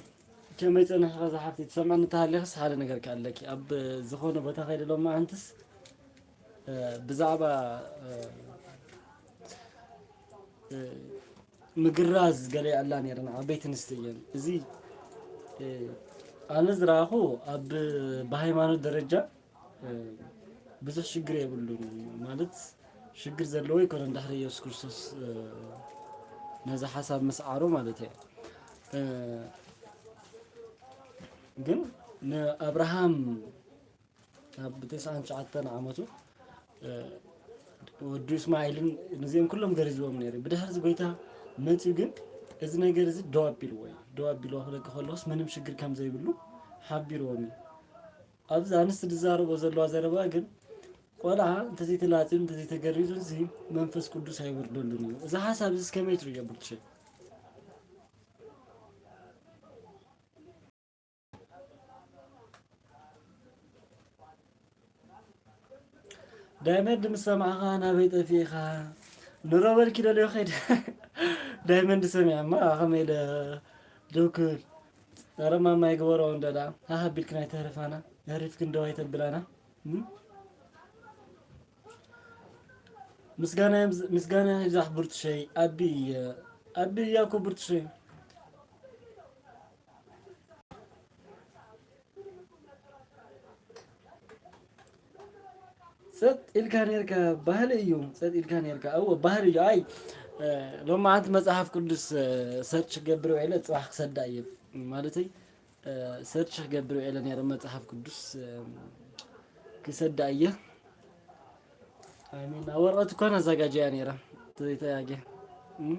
ከመይ ጸኒሕኻ ዝሓፍቲ? ትሰምዕኒ እንተሃሊኽስ ሓደ ነገር ከኣለኪ። ኣብ ዝኾነ ቦታ ከይደ ሎማዓንትስ፣ እ፣ ብዛዕባ፣ እ፣ እ፣ ምግራዝ ገለ ይኣላ ነይረን፣ ዓበይቲ ኣንስቲ እየን። እዚ፣ እ፣ ኣነ ዝረኣኹ ኣብ ብሃይማኖት ደረጃ፣ እ፣ ብዙሕ ሽግር የብሉን። ማለት ሽግር ዘለዎ ኣይኮነን ድሕሪ ኢየሱስ ክርስቶስ፣ እ፣ ነዚ ሓሳብ ምስዓሩ ማለት እየ። እ፣ ግን ንኣብርሃም ኣብ ተስዓን ትሽዓተን ዓመቱ፣ እ፣ ወዱ እስማኤልን ነዚኦም ኩሎም ገሪዝዎም ነይሩ። ብድሕሪ እዚ ጎይታ መጺኡ ግን እዚ ነገር እዚ ደው ኣቢልዎ እዩ። ደው ኣቢልዎ ክደቂ ከለዎስ ምንም ሽግር ከም ዘይብሉ ሓቢርዎም እዩ። ኣብዚ ኣንስቲ ዝዛረቦ ዘለዋ ዘረባ ግን ቆልዓ እንተዘይተላጽዩ እንተዘይተገሪዙ እዚ መንፈስ ቅዱስ ኣይወርደሉን እዩ። እዚ ሓሳብ እዚ ከመይ ትርእዮ ብርትሸ? ዳይመንድ ምስ ሰማዕኻ ናበይ ጠፊእኻ? ንሮበል ኪደልዮ ኸይድ። ዳይመንድ ሰሚዐ እማ ከመይ ኢለ ደው ክብል? ኧረ ማማ ይግበሮ እንዶ ደኣ ሃሃ ኣቢልክን ኣይተህርፋና፣ የህሪፍክን ደው ኣይተብላና። እም? ምስጋና ይብዝ-፣ ምስጋና ይብዛሕ ብርቱሸይ፣ ኣቢ እየ፣ ኣቢ እያ እኮ ብርቱሸይ። ጸጥ ኢልካ ኔርካ ባህሊ እዩ። ጸጥ ኢልካ ኔርካ፣ እወ፣ ባህሊ እዩ። ኣይ፣ እ፣ ሎማዓንቲ መጽሓፍ ቅዱስ፣ እ፣ ሰርች ክገብር ውዒለ፣ ጽባሕ ክሰዳ እየ። ማለተይ፣ እ፣ ሰርች ክገብር ውዒለ ኔረ መጽሓፍ ቅዱስ፣ እ፣ ክሰዳ እየ። ኣይ ሚን፣ ኣብ ወረቐት እኳ ኣዘጋጅያ ኔረ፣ ዘይተያጌ። እም።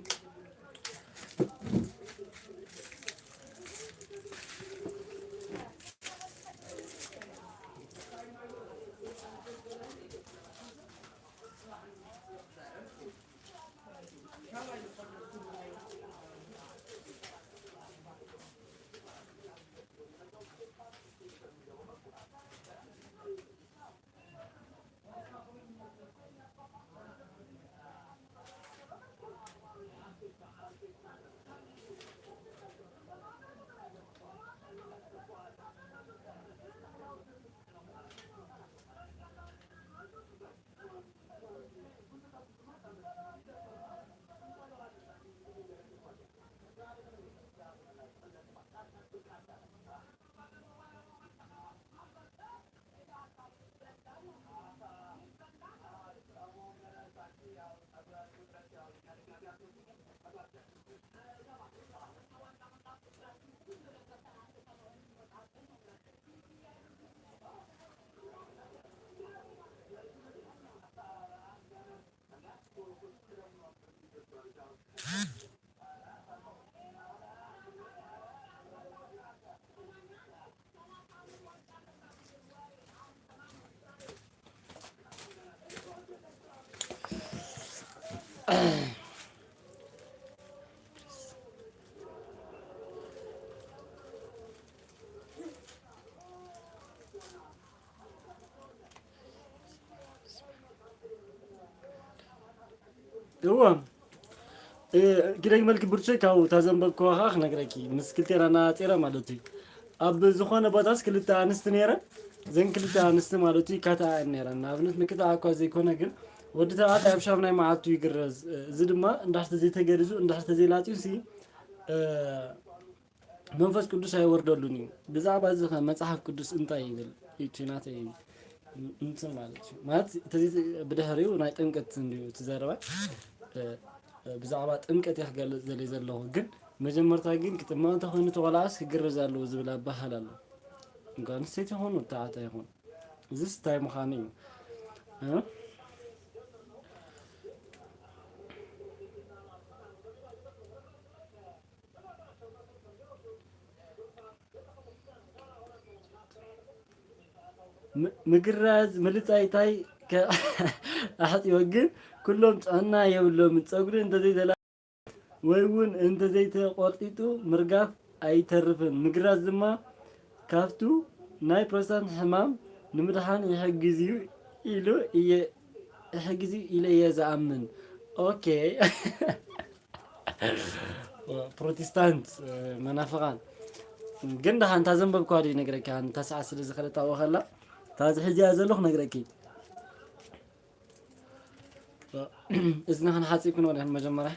እወ። እ፣ ኪደግመልኪ ብርቸ፣ ካብ እታ ዘንበብክዋ ኸዓ ክነግረኪ። ምስ ክልቴና እናኣጼረ ማለት እዩ። ኣብ ዝኾነ ቦታስ ክልተ ኣንስቲ ነይረን። እዘን ክልተ ኣንስቲ ማለት እዩ፣ ይካትዓ እየን ነይረን። ንኣብነት፣ ምክትዓ እኳ ዘይኮነ፣ ግን ወዲ ተባዕታይ ኣብ ሻምናይ መዓልቱ ይግረዝ። እዚ ድማ እንድሕር ተዘይተገሪዙ፣ እንድሕር ተዘይላፅዩሲ፣ እ፣ መንፈስ ቅዱስ ኣይወርደሉን እዩ። ብዛዕባ እዚ ኸ መጽሓፍ ቅዱስ እንታይ ይብል? እቲ ናተይ እንትን ማለት እዩ። ማለት፣ እቲ ብድሕሪኡ ናይ ጥምቀት እንድዩ እቲ ዘረባ። እ፣ ብዛዕባ ጥምቀት እየ ክገልጽ ደልየ ዘለኹ። ግን መጀመርታ ግን ክጥመቕ እንተኾይኑ እቲ ቆልዓስ ክግረዝ ኣለዎ ዝብል ኣበሃህላ ኣሎ። እንኳን ኣንስተይቲ ይኹን ወዲ ተባዕታይ ይኹን። እዚስ እንታይ ምዃኑ እዩ? እ? ም-፣ ምግራዝ፣ ምልጻይ ታይ ከ-፣ ኣሕጺዎ ግን ኩሎም ጥዕና የብሎምን። ጸጉሪ እንተዘይተላ-፣ ወይ እውን እንተዘይተቖርጢጡ ምርጋፍ ኣይተርፍን። ምግራዝ ድማ ካብቱ ናይ ፕሮስታት ሕማም ንምድሓን ይሕግዝ እዩ ኢሉ እየ፣ ይሕግዝ እዩ ኢለ እየ ዝኣምን። ኦኬ። ፕሮቴስታንት መናፍቓን። ግን ደሓን እንታ ዘንበብኳ ዶ ይነግረኪ፣ ኣንታ ሰዓት ስለ ዝኸደት ኣብኡ ከላ፣ እታ ዝሕዝያ ዘለኹ ነግረኪ። እዝና ክንሓጽብ ክንወደ መጀመርያ።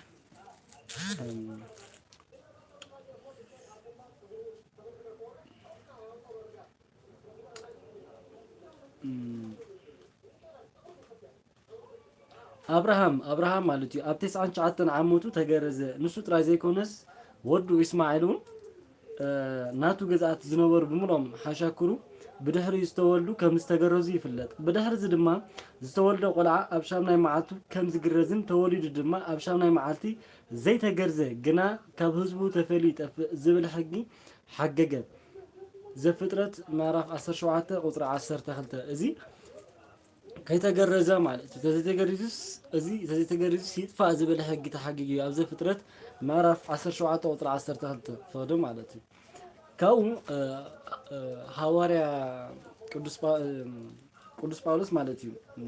ኣብርሃም ኣብርሃም ማለት እዩ። ኣብ ተስዓን ትሽዓተን ዓመቱ ተገረዘ። ንሱ ጥራይ ዘይኮነስ፣ ወዱ ኢስማዒል እውን፣ እ፣ ናቱ ገዛእቲ ዝነበሩ ብምሎም ሓሻክሩ ብድሕሪኡ ዝተወልዱ ከም ዝተገረዙ ይፍለጥ። ብድሕሪ እዚ ድማ ዝተወልደ ቆልዓ ኣብ ሻምናይ መዓልቱ ከም ዝግረዝን ተወሊዱ ድማ ኣብ ሻምናይ መዓልቲ ዘይተገርዘ ግና ካብ ህዝቡ ተፈልዩ ይጠፍእ ዝብል ሕጊ ሓገገ። ዘፍጥረት ምዕራፍ ዓሰርተ ሸውዓተ ቁጽሪ ዓሰርተ ክልተ። እዚ ከይተገረዘ ማለት እዩ። ተዘይተገሪዙስ፣ እዚ ተዘይተገሪዙስ ይጥፋእ ዝብል ሕጊ ተሓጊጉ እዩ። ኣብ ዘፍጥረት ምዕራፍ ዓሰርተ ሸውዓተ ቁጽሪ ዓሰርተ ክልተ ፈቐዶ ማለት እዩ። ካብኡ፣ እ፣ እ፣ ሃዋርያ ቅዱስ ጳ-፣ እ፣ ቅዱስ ጳውሎስ ማለት እዩ። እ፣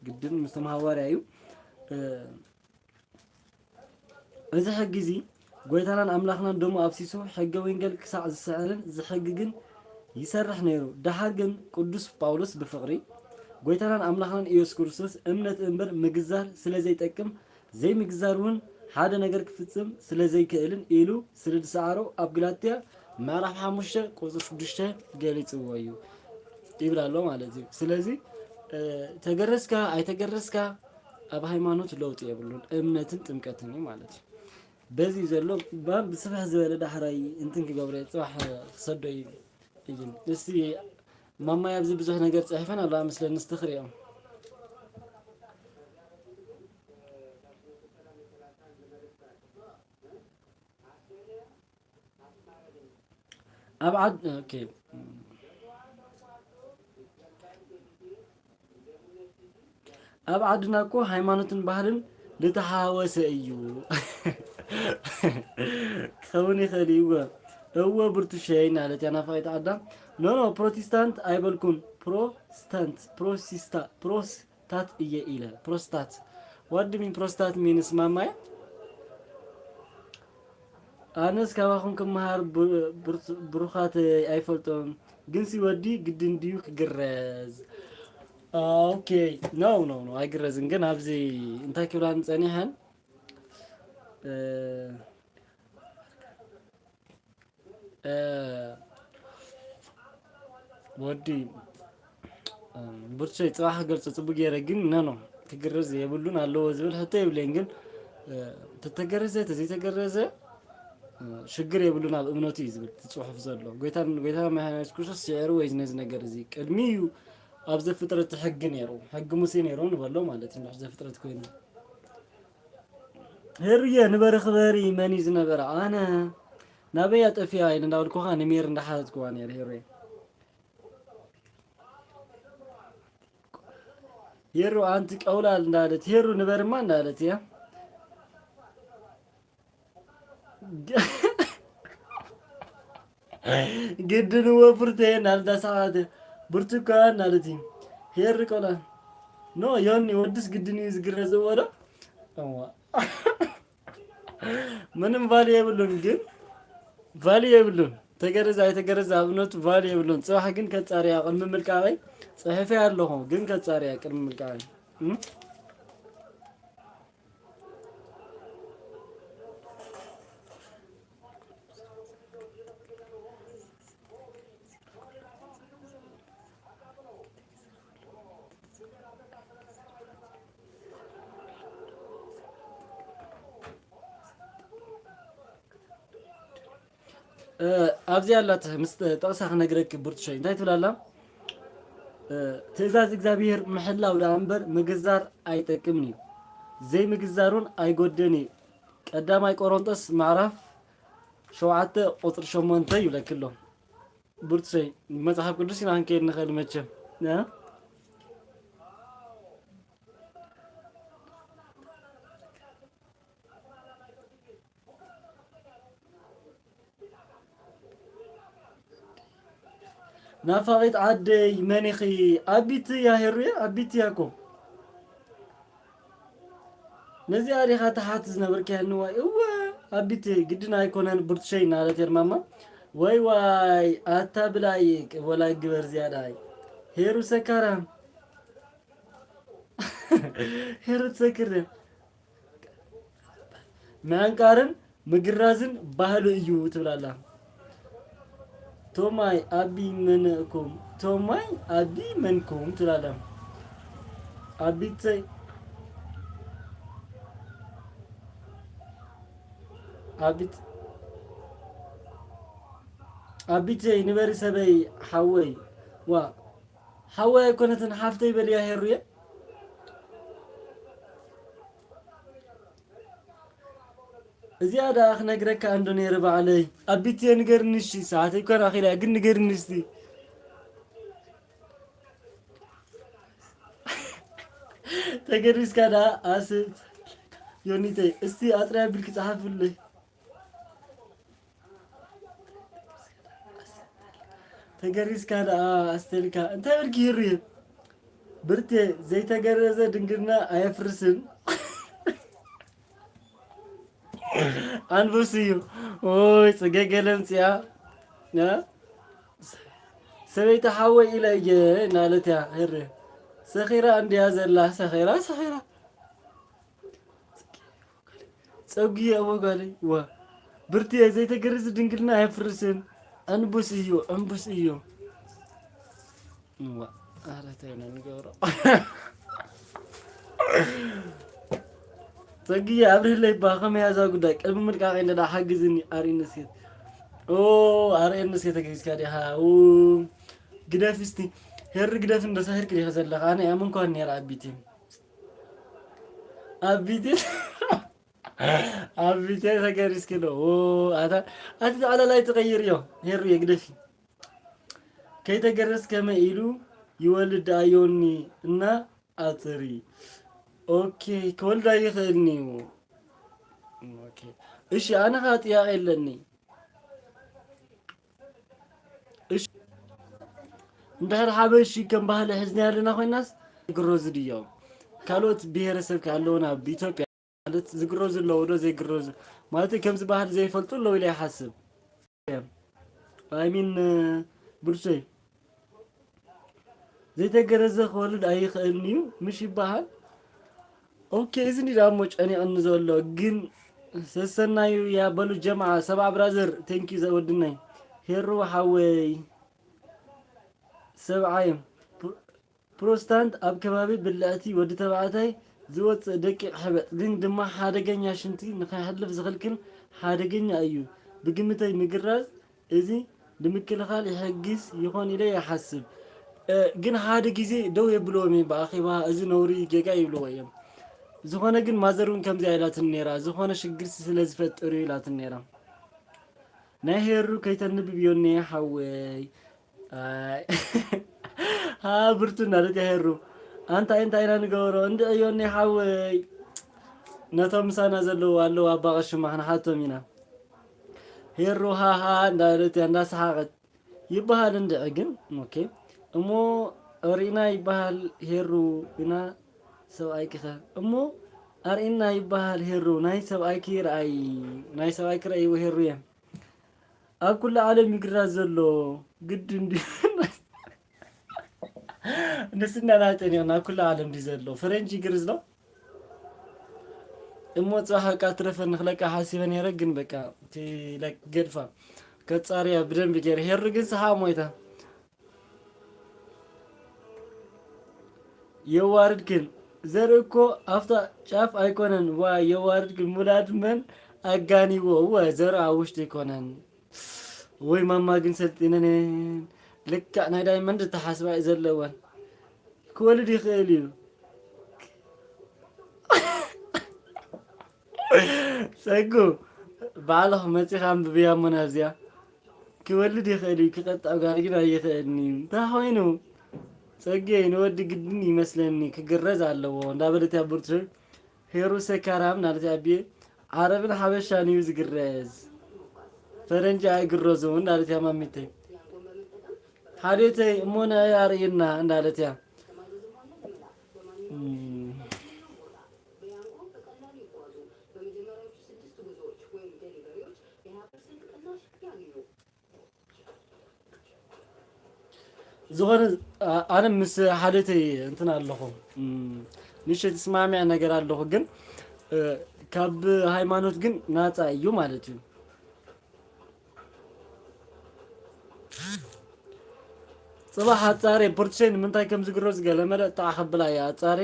ግድን ምስቶም ሃዋርያ እዩ። እ፣ እዚ ሕጊ እዚ ጎይታናን ኣምላኽናን ደሙ ኣፍሲሱ ሕገ ወንጌል ክሳዕ ዝስዕርን ዝሕግግን ይሰርሕ ነይሩ። ደሓር ግን ቅዱስ ጳውሎስ ብፍቕሪ ጎይታናን ኣምላኽናን ኢየሱስ ክርስቶስ እምነት እምበር ምግዛር ስለ ዘይጠቅም፣ ዘይምግዛር እውን ሓደ ነገር ክፍጽም ስለ ዘይክእልን ኢሉ ስለ ዝሰዓሮ ኣብ ገላትያ ምዕራፍ ሓሙሽተ ቁጽሪ ሽዱሽተ ገሊጽዎ እዩ ይብል ኣሎ ማለት እዩ። ስለዚ፣ እ፣ ተገረዝካ ኣይተገረዝካ ኣብ ሃይማኖት ለውጢ የብሉን፣ እምነትን ጥምቀትን እዩ ማለት እዩ። በዚ ዘሎ ባም ብስፍሕ ዝበለ ዳሕራይ እንትን ክገብረ ጽባሕ ክሰዶ እዩ። እዩ። እስቲ ማማይ ኣብዚ ብዙሕ ነገር ጽሒፈን ኣለዋ መስለኒ፣ እስቲ ክሪኦ። ኣብ ዓድ-፣ ኦኬ። ኣብ ዓድና እኮ ሃይማኖትን ባህልን ልተሓዋወሰ እዩ። ክኸውን ይኽእል እዩ። እወ፣ እወ ብርቱሸይ እናለት እያ ናፋቂት ዓዳ። ኖ፣ ኖ፣ ፕሮቴስታንት ኣይበልኩን። ፕሮስተንት፣ ፕሮሲስታ-፣ ፕሮስታት እየ ኢለ። ፕሮስታት። What do you mean ፕሮስታት means ማማይ? ኣነስ ካባኹም ክመሃር ብ-፣ ብር-፣ ብሩኻት ኣይፈልጦም። ግንሲ ወዲ ግድን ድዩ ክግረዝ? ኦኬ። ኖ፣ ኖ፣ ኖ፣ ኣይግረዝን። ግን ኣብዚ እንታይ ክብላን ጸኒሐን? እ፣ እ፣ ወዲ፣ እ፣ ብርቱሸይ ጽባሕ ክገልጾ ጽቡቅ ገይረ፣ ግን ኖ፣ ኖ፣ ክግረዝ የብሉን ኣለዎ ዝብል ሕቶ የብለይን። ግን፣ እ፣ ተተገረዘ፣ ተዘይተገረዘ፣ እ፣ ሽግር የብሉን ኣብ እምነቱ እዩ ዝብል እቲ ጽሑፍ ዘሎ። ጎይታን፣ ጎይታና መድሓኒና የሱስ ክርስቶስ ስዒርዎ እዩ ነዚ ነገር እዚ። ቅድሚ እዩ ኣብ ዘፍጥረት ሕጊ ነይሩ፣ ሕጊ ሙሴ ነይሩ ንበሎ ማለት እዩ፣ እንድሕር ዘፍጥረት ኮይኑ። ሄሩየ፣ ንበሪ ክበሪ መን እዩ ዝነበረ? ኣነ። ናበይ ኣጠፊኣ ኢለ እንዳበልኩኻ ንሜሪ እንዳሓተትኩዋ ነይረ፣ ሄሩየ። ሄሩ ኣንቲ ቀውላል እንዳለት፣ ሄሩ ንበርማ እንዳለት እያ። ግድን እወ ብርቴ እናለት እንዳሳቐት፣ ብርቱካን እናለት እዩ። ሄሪ ቀውላል። ኖ፣ ዮኒ፣ ወድስ ግድን እዩ ዝግረዝ እወ ዶ? እዋ። ምንም ቫልዩ የብሉን፣ ግን ቫልዩ የብሉን። ተገረዘ ኣይተገረዘ ኣብ እምነቱ ቫልዩ የብሉን። ጽባሕ ግን ከጻርያ ቅድሚ ምልቃቐይ ጽሒፈ ኣለኹ፣ ግን ከጻርያ ቅድሚ ምልቃቐይ። እም? እ፣ ኣብዚኣ ኣላት ምስ ጠቕሳ ክነግረኪ ብርቱሸይ። እንታይ ትብል ኣላ? እ፣ ትእዛዝ እግዚኣብሄር ምሕላው ደኣ እምበር ምግዛር ኣይጠቅምን እዩ፣ ዘይምግዛር እውን ኣይጎድእን እዩ። ቀዳማይ ቆሮንጦስ ምዕራፍ ሸውዓተ ቁጽሪ ሸሞንተ ይብለኪ ኣሎ። ብርቱሸይ፣ መጽሓፍ ቅዱስ ኢና ክንከይድ ንኽእል መቸም። እ? ናፋቒት ዓደይ መን ኢኺ? ኣቢቲ እያ ሄሩየ፣ ኣቢቲ እያ እኮ። ነዚኣ ዲኻ ትሓት ዝነበርካያ ንዋይ? እወ፣ ኣቢት ግድን ኣይኮነን ብርቱሸይ እናለት ኤርማማ። ወይ ዋይ ኣታ ብላይ ወላይ ግበር ዝያዳይ። ሄሩ ሰካራም። ሄሩ ትሰክር። ምዕንቃርን ምግራዝን ባህሉ እዩ ትብላላ። ቶማይ ኣቢ መንኩም ቶማይ ኣቢ መንኩም ትብላላ። ኣቢተይ ኣቢት ኣቢተይ ንበሪ ሰበይ ሓወይ ዋ ሓወይ ኣይኮነትን ሓፍተይ በልያ ሄሩየ። እዚኣ ደኣ ክነግረካ እንዶ ነይረ ባዕለይ። ኣቢትየ ንገርኒ እሺ፣ ሰዓተይ እኳ ኣኺላ ግን ንገርኒ እስቲ። ተገሪዝካ ደኣ ኣስት ዮኒተይ እስቲ ኣጽርያ ቢልኪ ጸሓፍለይ። ተገሪዝካ ደኣ ኣስተልካ እንታይ በልኪ ሂሩየ? ብርቴ ዘይተገረዘ ድንግልና ኣየፍርስን። ኣንበስዩ ኦይ ጽገ ገለምጽያ እ? ሰበይቲ ሓወይ ኢለ እየ እናለት እያ ሄሪ ሰኺራ እንድያ ዘላ ሰኺራ ሰኺራ ጸጉየ ኣወጋለይ ዋ ብርትየ ዘይተገርዝ ድንግልና ኣየፍርስን ዕንቡስ እዩ ዕንቡስ እዩ ዋ ኧረ ተይና ንገብሮ ጸግየ ኣብርህለይ ባ ከመይ እያ እዛ ጉዳይ ቅድሚ ምልቃቐይ እንዳ ሓግዝኒ ኣርእየኒ እስኪ ኦ ኣርእየኒ እስኪ ተገይዝካ ዲኻ ኡ ግደፊ እስቲ ሄሪ ግደፊ እንዶ ሰኺርኪ ዲኺ ዘለኻ ኣነ እያ ምንኳን ነይራ ኣቢቲ ኣቢቲ ኣቢቲ ተገሪዝኪ ዶ ኦ ኣታ ኣቲ ተዓላላይ ትቐይር እዮ ሄሪ ግደፊ ከይተገረስ ከመይ ኢሉ ይወልድ ኣዮኒ እና ኣጽሪ ኦኬ ክወልድ ኣይኽእልኒ እዩ ኦኬ እሺ ኣነ ኸዓ ጥያቄ ኣለኒ እሺ እንድሕር ሓበሺ ከም ባህሊ ሕዝና ያለና ኮይናስ ግሮዝ ድዮም ካልኦት ብሄረሰብ ከ ኣለውና ኣብ ኢትዮጵያ ማለት ዝግረዙ ኣለዉ ዶ ዘይግረዙ ማለት ከምዚ ባህሊ ዘይፈልጡ ኣለዉ ኢለ ይሓስብ I mean ብርሶይ ዘይተገረዘ ክወልድ ኣይኽእልን እዩ ምሽ ይበሃል ኦኬ እዚ እንዲ ዳሞ ጨኒቕኒ ዘሎ ግን ሰሰናዩ ያ በሉ ጀምዓ ሰብዓ ብራዘር ቴንኪ ዘወድናይ ሄሩ ሓወይ ሰብዓይ ፕሮስታንት ኣብ ከባቢ ብልዕቲ ወዲ ተባዕታይ ዝወፅእ ደቂቕ ሕበጥ ግን ድማ ሓደገኛ ሽንቲ ንኸይሕልፍ ዝኽልክል ሓደገኛ እዩ። ብግምተይ ምግራዝ እዚ ንምክልኻል ይሕግዝ ይኾን ኢለ ይሓስብ። ግን ሓደ ግዜ ደው የብልዎም እዮም ብኣኼባ እዚ ነውሪ ጌጋ ይብልዎ እዮም። ዝኾነ ግን ማዘር እውን ከምዚኣ ኢላትኒ ነይራ ዝኾነ ሽግር ስለ ዝፈጥር እዩ ኢላትኒ ነይራ። ናይ ሄሩ ከይተንብብ ዮኔ ሓወይ ኣይ ሃ ብርቱ እናለት እያ ሄሩ ኣንታ እንታይ ኢና ንገብሮ እንድዒ ዮኔ ሓወይ ነቶም ምሳና ዘለዉ ኣለዉ ኣባ ቀሽማ ክንሓቶም ኢና ሄሩ ሃሃ እንዳለት እያ እንዳሰሓቐት ይበሃል እንድዒ ግን ኦኬ እሞ ሪና ይበሃል ሄሩ ኢና ሰብኣይኪኸ እሞ ኣርኢና ይበሃል ሄሩ ናይ ሰብኣይኪ ረኣይ ናይ ሰብኣይኪ ረኣይዎ ሄሩየ ኣብ ኩሉ ዓለም ይግራ ዘሎ ግድን ድዩ ንስና ናጨኒቕና ኩሉ ዓለም ድዩ ዘሎ ፈረንጂ ይግርዝ ዶ እሞ ፅባሕ በቃ ትረፈ ንክለቃ ሓሲበ ነይረ ግን በቃ ገድፋ ከፃርያ ብደንቢ ገይረ ሄሩ ግን ሰሓ ሞይታ የዋርድ ግን ዘርኢ እኮ ኣብታ ጫፍ ኣይኮነን ዋ የዋርድ ግን ሙላድ መን ኣጋኒዎ እወ ዘርኢ ኣብ ውሽጢ ኣይኮነን ወይ ማማ ግን ሰልጢነን ልክዕ ናይ ዳይመንድ ተሓስባ እዩ ዘለወን ክወልድ ይኽእል እዩ ጸጉ ባዕልኹ መጺኻ ኣንብብያ እሞ ናብዚኣ ክወልድ ይኽእል እዩ ክቐጥዕ ጓል ግን ኣይኽእልን እዩ እንታይ ኮይኑ ጸጌ ንወዲ ግድን ይመስለኒ ክግረዝ ኣለዎ እንዳበለት እያ ብርቱል ሄሩ ሰካራም እናለት እያ ኣቢየ ዓረብን ሓበሻን እዩ ዝግረዝ ፈረንጂ ኣይግረዙ እናለት እያ ማሚተይ ሓሌተይ እሞ ንኣይ ኣርእየና እንዳለት እያ እም። በያንኮክ በቀላሉ ይጓዙ። በመጀመሪያዎቹ ስድስት ጉዞዎች ወይም ዝኾነ፣ ኣ-፣ ኣነ ምስ ሓደተይ እንትን ኣለኹ፣ እም፣ ንእሽተይ ተስማሚዐ ነገር ኣለኹ፣ ግን፣ እ፣ ካብ ሃይማኖት ግን ናፃ እዩ ማለት እዩ። ጽባሕ ኣጻሪ ፖርትሸይ ንምንታይ ከም ዝግረዝ ገለመለ ጣዕ ከብላ እየ። ኣጻሪ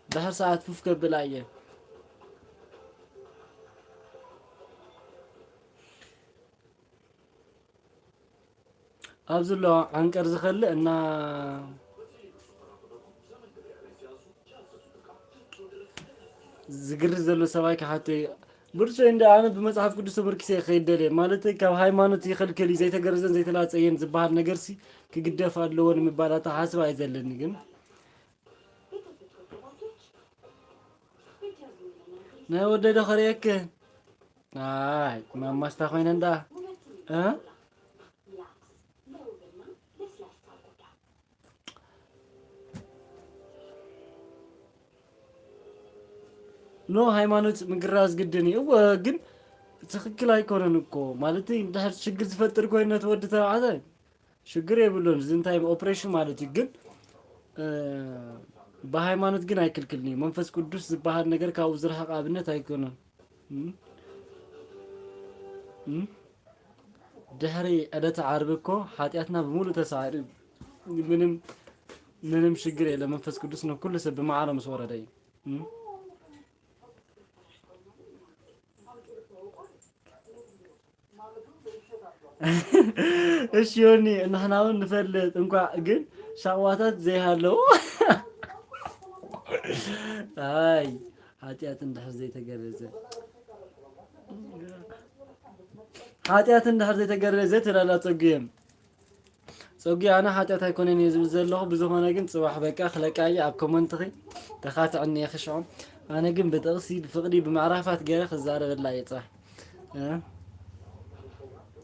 ድሕር ሰዓት ፉፍ ከብላ እየ። ኣብዚ ኣሎ ዓንቀር ዝኸልእ እና ዝግርዝ ዘሎ ሰብኣይ ክሓቶ እዩ። ብርሶ እንደ ኣነ ብመጽሓፍ ቅዱስ ተመርኪሰ ይኸይድ ደልየ። ማለት ካብ ሃይማኖት ይኸልክል እዩ፣ ዘይተገረዘን ዘይተላጸየን ዝበሃል ነገርሲ ክግደፍ ኣለዎ ንምባል ኣተሓስባ እዩ ዘለኒ። ግን ናይ ወደደ ኸርእየክ። ኣይ፣ ማማስታ ኮይነ እንዳ። እ? ኖ፣ ሃይማኖት ምግራዝ ግድን እዩ። እወ፣ ግን ትኽክል ኣይኮነን እኮ። ማለት፣ እንድሕር ሽግር ዝፈጥር ኮይኑ ነቲ ወዲ ተባዕታይ ሽግር የብሉን። እዚ እንታይ ኦፕሬሽን ማለት እዩ። ግን፣ እ፣ ብሃይማኖት ግን ኣይክልክልን እዩ። መንፈስ ቅዱስ ዝበሃል ነገር ካብኡ ዝረሓቕ ኣብነት ኣይኮነን። እም? እም? ድሕሪ ዕለተ ዓርቢ እኮ ሓጢኣትና ብምሉእ ተሳዒሩ እዩ። ምንም፣ ምንም ሽግር የለ። መንፈስ ቅዱስ ንኩሉ ሰብ ብማዕረ ምስ ወረደ እዩ። እም? እሺ ዮኒ፣ ንሕና እውን ንፈልጥ፣ እንኳዕ ግን ሻቕዋታት ዘይሃለዉ። ኣይ፣ ሓጢኣት እንድሕር ዘይተገረዘ፣ ሓጢኣት እንድሕር ዘይተገረዘ ትላላ ጸጉየም። ጸጉ፣ ኣነ ሓጢኣት ኣይኮነን እየ ዝብል ዘለኹ። ብዝኾነ ግን ጽባሕ በቃ ክለቃ እየ ኣብ ኮመንትኺ ተኻትዕኒ እየ ክሽዖም። ኣነ ግን ብጥቕሲ፣ ብፍቕዲ፣ ብምዕራፋት ገይረ ክዛረበላ እየ ጽባሕ። እ?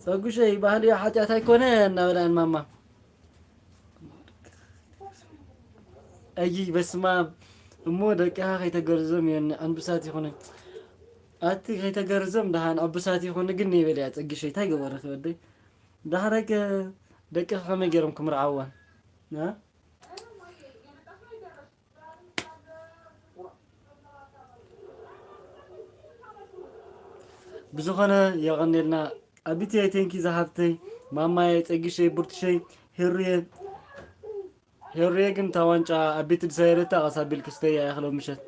ጸጉሸይ፣ ባህሊ ሓጢኣት ኣይኮነ እናበላን ማማ። እይ በስመ ኣብ። እሞ ደቅኻ ከይተገርዞም እዮን ዕንብሳት ይኹኑ። ኣቲ ከይተገርዞም ደሓን ዕቡሳት ይኹኑ ግን ይበል እያ ጸግሸይ። እንታይ ገበረኺ ወደይ? ዳሕራይ ከ ደቅኺ ከመይ ገይሮም ክምርዓዋ? እ? ብዝኾነ የቐኔልና። ኣቢትየ፣ ቴንኪ ዝሓፍተይ፣ ማማየ፣ ጸግሸይ፣ ብርቱሸይ፣ ሄሩየ። ሄሩየ ግን እታ ዋንጫ ኣቢት ድሳይረታ ቀስ ኣቢልኪ ስተያ ኢኺ ሎም ምሸት።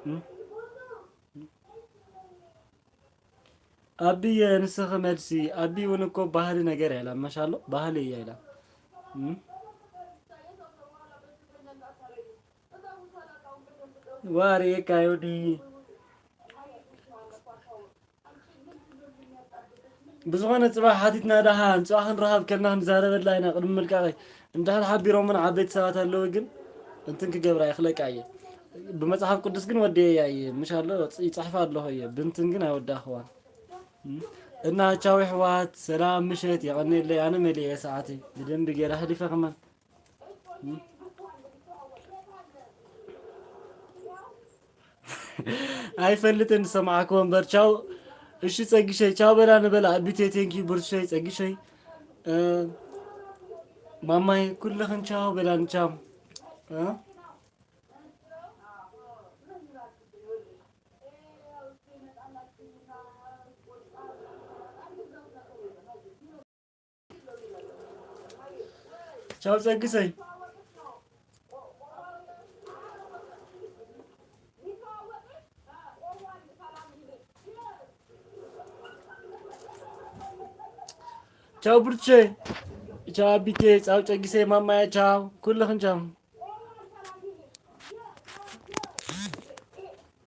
እም? ኣቢየ፣ ንስኺ መልሲ። ኣቢ እውን እኮ ባህሊ ነገር እያ ኢላ፣ ማሻሎ ባህሊ እያ ኢላ። እም? ዋርየካ ዮኒ። ብዝኾነ ጽባሕ ሓቲትና ደሓን፣ ጽባሕ ክንረኻብ ከልና ክንዛረበላ ኢና። ቅድሚ ምልቃቐይ እንድሕር ሓቢሮምን ዓበይቲ ሰባት ኣለዉ ግን እንትን ክገብራ ይኽለቃ እየ። ብመጽሓፍ ቅዱስ ግን ወደየያ እየ። ምሽ ኣሎ ይጽሕፋ ኣለኹ እየ። ብንትን ግን ኣይወዳእኽዋን። እም? እና ቻው የሕዋት፣ ሰላም ምሸት፣ የቐንየለይ። ኣነ መሊኤ ሰዓተይ ብደንቢ ገይረ ኣሕሊፈ ከማን። እም? ኣይፈልጥን ዝሰማዕክዎ እምበር። ቻው። እሺ ጸግሸይ፣ ቻው በላ ንበላ። ኣቢቴ፣ ቴንኪ ብርቱሸይ፣ ጸግሸይ፣ እ፣ ማማይ፣ ኩልኽን ቻው በላን፣ ቻው። እ? ቻው ጸግሰይ። ቻው ብርቼ። ቻው ኣቢቴ፣ ቻው ጸግሰይ፣ ማማየ፣ ቻው ኩልኽን ቻው።